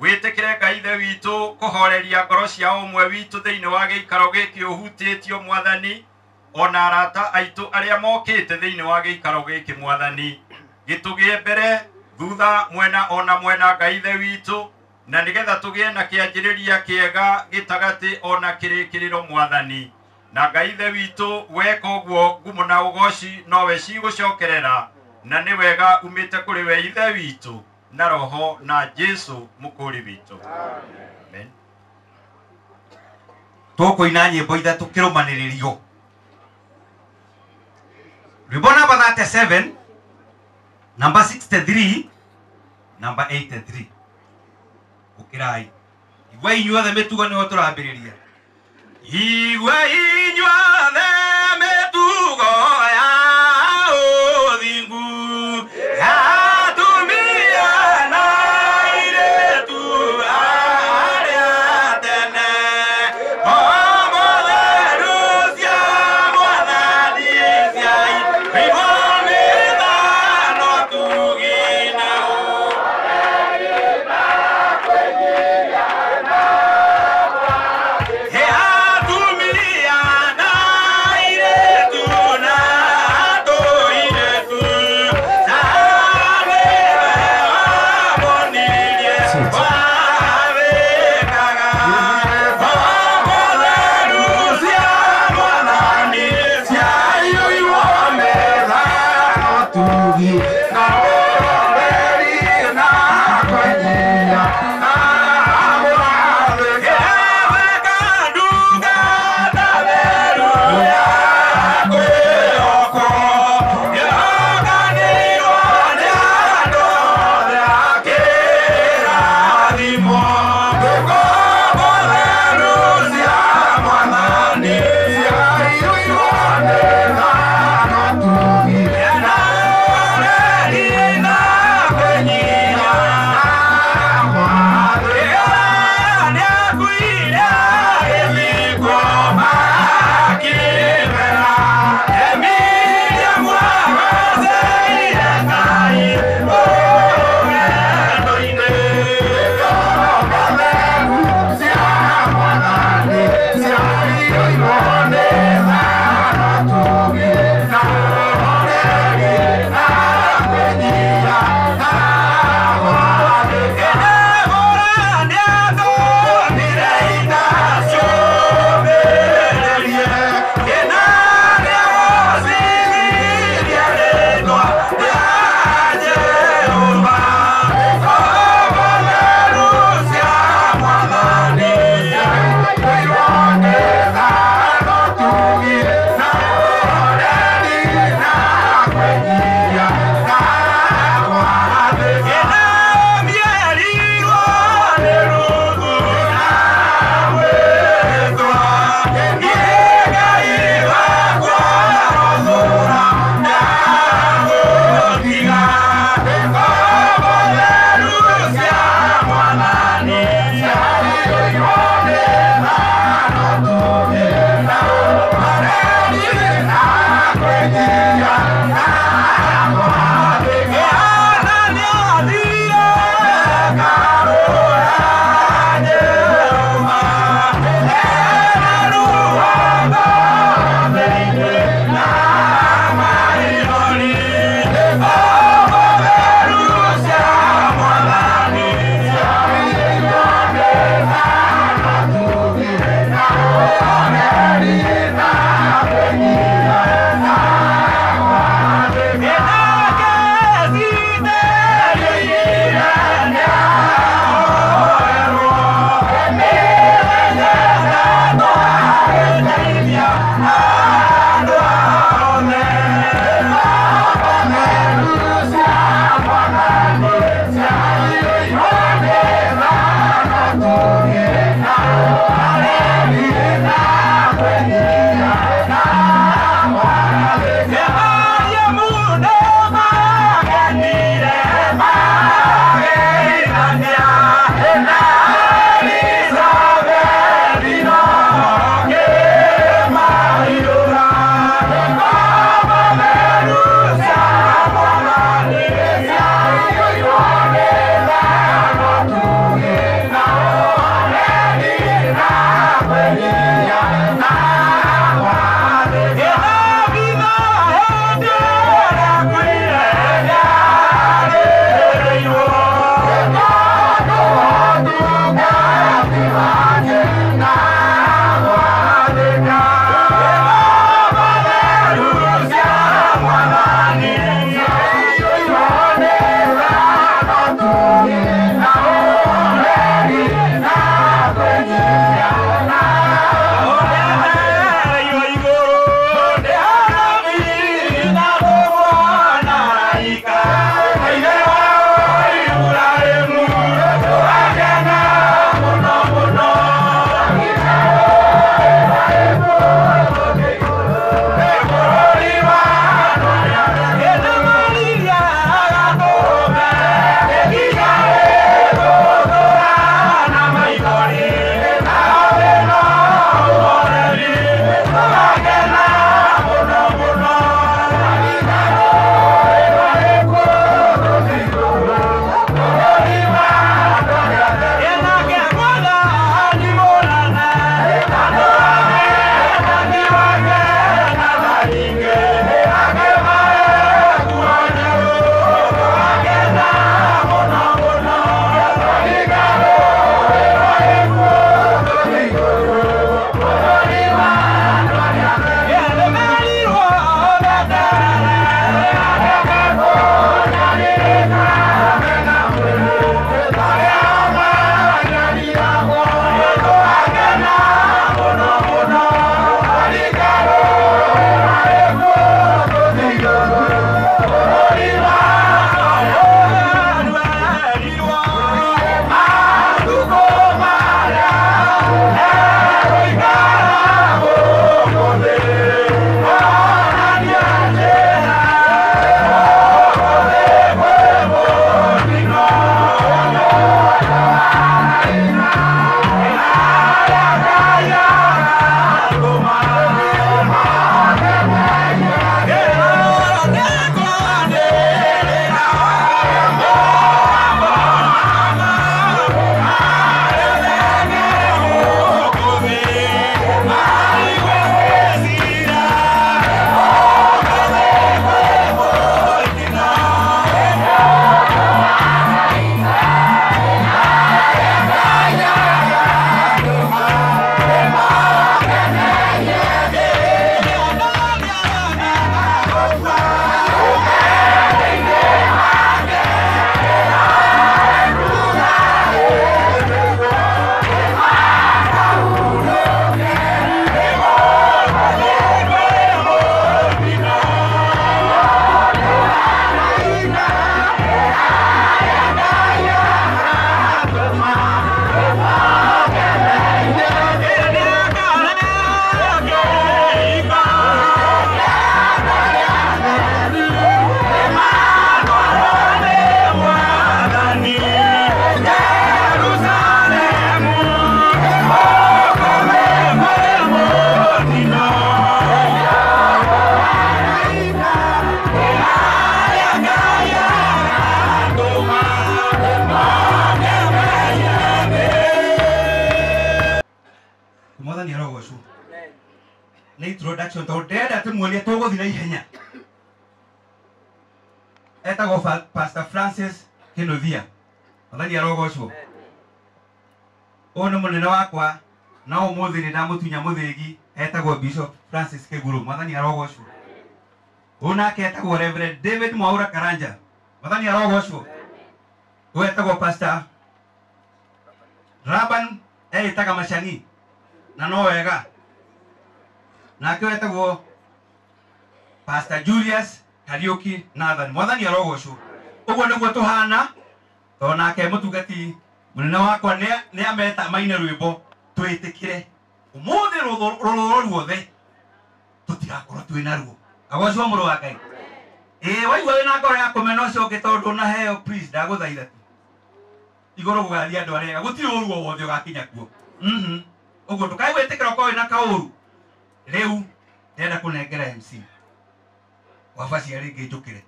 wĩtĩkĩre Ngai Ithe witũ kũhoreria ngoro cia ũmwe witũ thĩinĩ wa gĩikaro gĩkĩ ũhutĩtio Mwathani, ona arata aitũ arĩa mokĩte thĩinĩ wa gĩikaro gĩkĩ Mwathani. Gĩtũgĩe mbere thutha mwena ona mwena Ngai Ithe witũ, na nĩgetha tũgĩe na kĩanjĩrĩria kĩega gĩtagatĩ ona kĩrĩkĩrĩro Mwathani. Na Ngai Ithe witũ weka ũguo ngumo na ũgoci nowe cigũcokerera, na nĩ wega umĩte kũrĩ we Ithe witũ na Roho na Jesu mũkũri witũ. Amen. Tũkũina nyĩmbo ithatũ kĩrũmanĩrĩrio. Rwĩmbo namba 37, namba 63, namba 83. Ũkĩrai. Igua inyuothe mĩtugo nĩho tũrambĩrĩria. Igua inyuothe mĩtugo ya ũthingu, ya atumia na airĩtu arĩa tene. Ngombo theru cia Mwathani ciaigwo mĩthano tugi na atumia na airĩtu na tũirĩtu. Nĩ introduction tondũ ndĩrenda tũmuonie tũgũthiĩ na ihenya. Etagwo Pastor Francis Kinuthia. Mwathani arogocwo. Ũyũ nĩ mũnene wakwa na ũmũthĩ nĩ ndamũtunya mũthĩgi, etagwo Bishop Francis Kĩguru. Mwathani arogocwo. Ũyũ nake etagwo Reverend David Mwaura Karanja. Mwathani arogocwo. Ũyũ etagwo Pastor Raban, eĩtaga Macang'i na no wega. Nake wetagwo Pastor Julius Kariuki Nathan. Mwathani arogocwo. Ũguo nĩguo tũhana, tondũ nake mũtungati mũnene wakwa nĩ ameta maine rwĩmbo twĩtĩkĩre ũmũthĩ rũrũrũ ruothe tũtigakorwo twĩ naruo. Agocwo mũrũ wa Ngai. Ĩĩ waigua wĩna ngoro ya kũmena ũcio ũngĩ tondũ ndũnaheo, please ndagũthaitha tu. Igũrũ gũgathiĩ andũ arĩa ega, gũtirĩ ũru o wothe ũgakinya kuo. Ũguo ndũkae gwĩtĩkĩra ũkorwo wĩna kaũru. Rĩu ndĩrenda kũnengera MC wabacia rĩngĩ njũkĩre.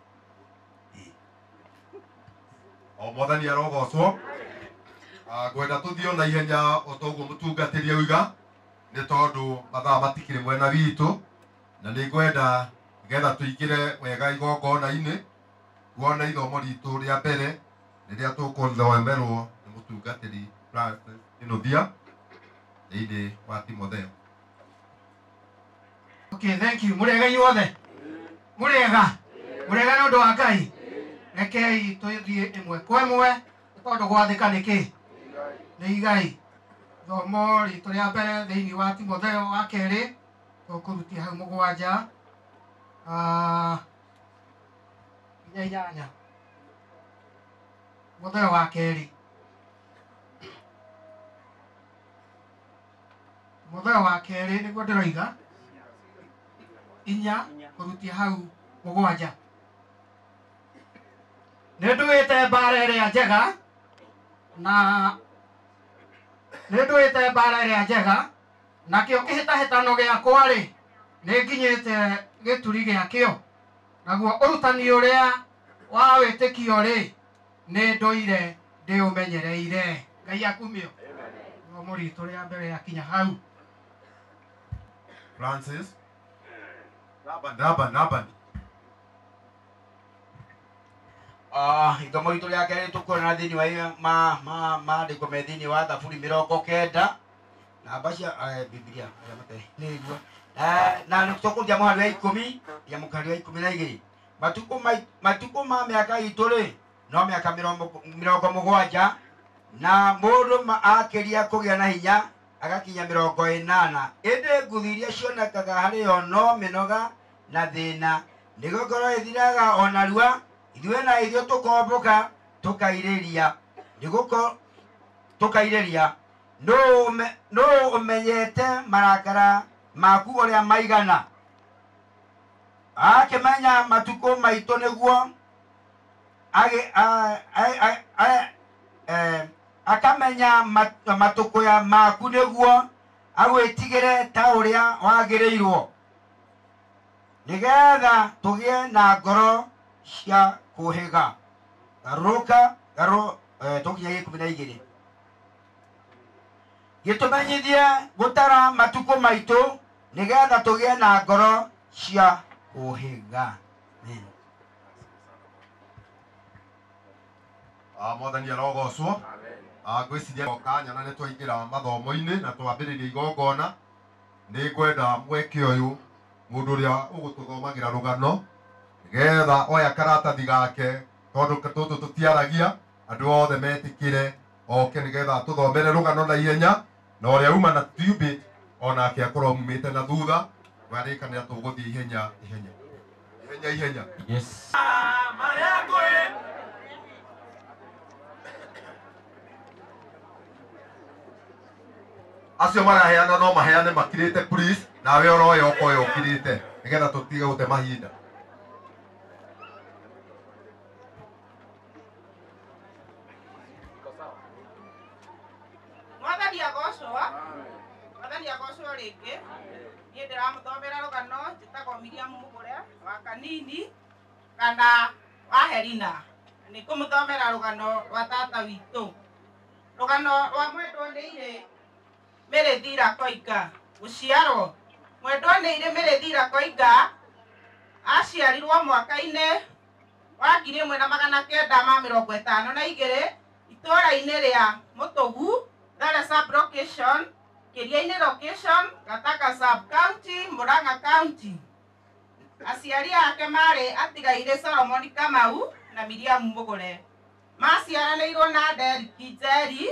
O mwathani arogocwo. Ngwenda tũthiĩ na ihenya o ta ũguo mũtungatĩri auga, nĩ tondũ mathaa matikĩrĩ mwena witũ, na nĩ ngwenda nĩgetha tũingĩre wega igongona-inĩ, tuone ithomo ritũ rĩa mbere rĩrĩa tũkũthomerwo nĩ mũtungatĩri Francis Kinuthia thĩinĩ wa Timotheo. Okay, thank you. Mũrĩega inyuothe? Mũrĩega? Mũrĩega nĩ ũndũ wa Ngai? Rekei tũthiĩ ĩmwe kwa ĩmwe, nĩ tondũ gwathĩka nĩ kĩ? Nĩ igai. Ithomo ritũ rĩa mbere thĩinĩ wa Timotheo wa kerĩ, tũkũrutia hau 7 nginya 8. Timotheo wa kerĩ. Timotheo wa kerĩ nĩguo ndĩroiga. 4 kũrutia hau 7. Nĩ nduĩte mbara ĩrĩa njega na nĩ nduĩte mbara ĩrĩa njega, nakĩo kĩhĩtahĩtano gĩakwa rĩ nĩ nginyĩte gĩturi gĩakĩo, naguo ũrutani ũrĩa wa wĩtĩkio rĩ nĩ ndũire ndĩũmenyereire. Ngai akumio. Ithomo ritũ rĩa mbere yakinya hau. Francis Laban, Laban. Ithomo ritũ rĩa kerĩ tũkuona thĩinĩ wa maandĩko me thĩinĩ wa Thaburi 90 namba cia Biblia arĩa matarĩ nĩguo, na nĩ tũkũrutia mũhari wa 10 nginya mũhari wa 12. Matukũ ma mĩaka itũ rĩ no mĩaka 70, na mũndũ akĩria kũgĩa na hinya agakinya 80. Ĩndĩ nguthi iria cionekaga harĩ o no mĩnoga na thĩna, nĩgũkorwo ĩthiraga o narua. Ithuĩ na ithuĩ tũkombũka tũkairĩria, tũkairĩria. Nũũ ũmenyete marakara maku ũrĩa maigana? Akĩmenya matukũ maitũ nĩguo akamenya matukũ maku nĩguo agwĩtigĩre ta ũrĩa wagĩrĩirwo, nĩgetha tũgĩe na ngoro cia kũhĩga. Garũrũka tũkinya 12. Gĩtũmenyithie gũtara matukũ maitũ nĩgetha tũgĩe na ngoro cia kũhĩga. Amen. Mwathani arogocwo. Ngwĩciria kanya na nĩ twaingĩra mathomo-inĩ na twambĩrĩria igongona, nĩ ngwenda mweke ũyũ mũndũ ũrĩa ũgũtũthomagĩra rũgano nĩgetha oya karatathi gake, tondũ tũtũ tũtiaragia, andũ othe metĩkĩre oke nĩgetha tũthomere rũgano na ihenya, na ũrĩa uma na tubit onake akorwo mumĩte na thutha, warĩkanĩra tũgũthiĩ ihenya ihenya ihenya ihenya. Yes. Acio maraheana no maheane makirĩte please, nawe ũroya ũkoya ũkirĩte nĩgetha tũtige gũte mahinda. Mwathani agocwo. Mwathani agocwo rĩngĩ. Niĩ ndĩramũthomera rũgano njĩtagwo Miriam Mũgũre wa Kanini kana wa Herina. Nĩ ngũmũthomera rũgano rwa tata witũ. Rũgano rwa mwendwo nĩ irĩ Mĩrĩthira Koinga. Gũciarwo. Mwendwo Nĩirĩ Mĩrĩthira Koiga aciarirwo mwaka-inĩ wa 1952 itũũra-inĩ rĩa Mũtũgu, Thare sub location, Kĩria-inĩ location, Gatanga sub county, Murang'a county. Aciari ake marĩ atigaire Solomon Kamau na Miriam Mugure. Maciaranĩirwo na Derrick Njeri,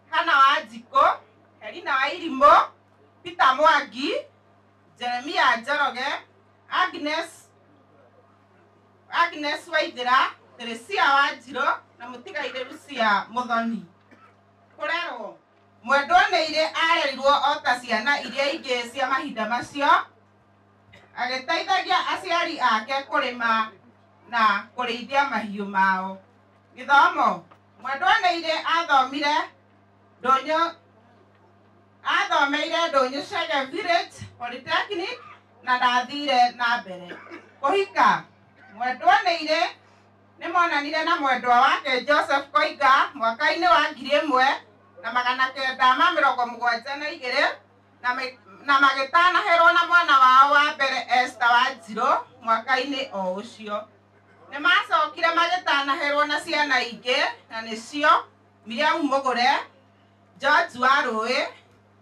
Hannah Wanjikũ, Helena Wairimũ, Peter Mwangi, Jeremiah Njoroge, Agnes Waithera, Teresia Wanjirũ na mũtigaire Lucia Muthoni. Kũrerwo Mwendwa Nĩirĩ arerirwo o ta ciana iria ingĩ cia mahinda macio, agĩteithagia aciari ake kũrĩma na kũrĩithia mahiũ mao. Gĩthomo Mwendwa Nĩirĩ athomeire Ndũnyũ Chege Village Polytechnic na ndathire na mbere. Kũhika Mwendwa Nĩirĩ nĩmonanire na mwendwa wake Joseph Koiga mwaka-inĩ wa 1972 na magĩtanaherwo na mwana wao wa mbere Esther Wanjirũ mwaka-inĩ o ũcio. Nĩmacokire magĩtanaherwo na ciana ingĩ na nĩcio Miriam Mugure, George Warũĩ,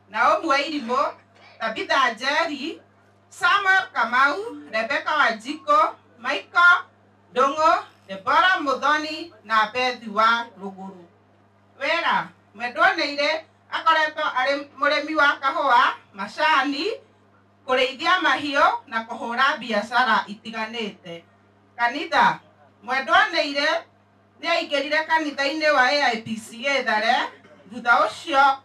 Naomi Wairimũ, Tabitha Njeri, Samuel Kamau, Rebecca Wanjikũ, Michael Ndũng'ũ, Deborah Muthoni na Beth wa Rũgũrũ. Wĩra Mwendwa Nĩirĩ akoretwo arĩ mũrĩmi wa kahũa, macani, kũrĩithia mahiũ na kũhũra biacara itiganĩte. Kanitha Mwendwa Nĩirĩ nĩaingĩrire kanitha-inĩ wa AIPCA Thare thutha ũcio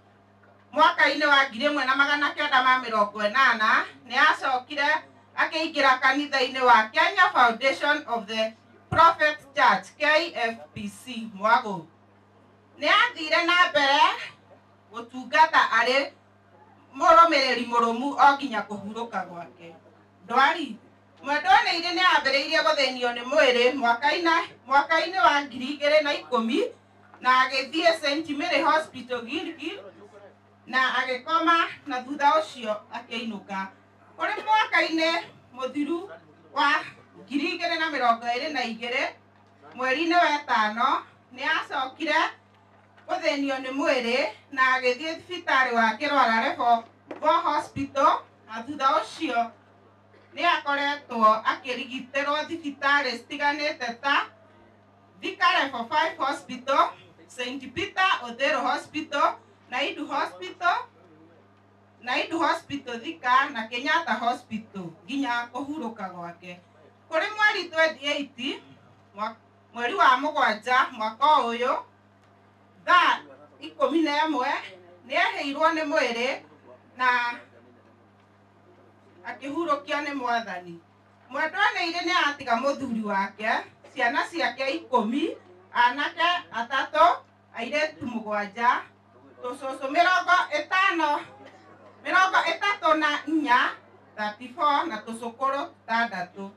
mwaka-inĩ wa 1980 nĩacokire akĩingĩra kanitha-inĩ wa Kenya Foundation of the Prophet Church KFPC Mwagũ. Nĩathire na mbere gũtungata arĩ mũrũmĩrĩri mũrũmu o nginya kũhurũka gwake. Ndwari Mwendwa Nĩirĩ nĩambĩrĩirie gũthĩnio nĩ mwĩrĩ mwaka-inĩ wa 2010 na agĩthiĩ St Mary Hospital Gilgil na agĩkoma na thutha ũcio akĩinũka. Kũrĩ mwaka-inĩ mũthiru wa 2022 mweri-inĩ wa 5 nĩacokire gũthĩnio nĩ mwĩrĩ na agĩthiĩ thibitarĩ wa Kĩrwara Level 4 Hospital na thutha ũcio nĩakoretwo akĩrigitĩrwo thibitarĩ citiganĩte ta Thika Level 5 Hospital, St Peter Odero Hospital, Naidu Hospital Thika na Kenyatta Hospital nginya kũhurũka gwake. Kũrĩ mweri 28 mweri wa 7 mwaka ũyũ thaa 11 nĩeheirwo nĩ mwĩrĩ na akĩhurũkio nĩ Mwathani. Mwendwa Nĩirĩ nĩatiga mũthuri wake, ciana ciake 10, anake 3, airĩtu 7, tũcũcũ 54 34 na tũcũkũrũ 6.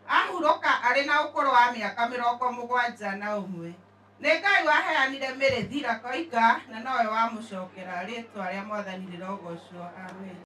Ahurũka arĩ na ũkũrũ wa mĩaka 71. Nĩ Ngai waheanire Mĩrĩthira Koiga na nowe wamũcokera. Rĩtwa rĩa Mwathani rĩrogocwo. Amen.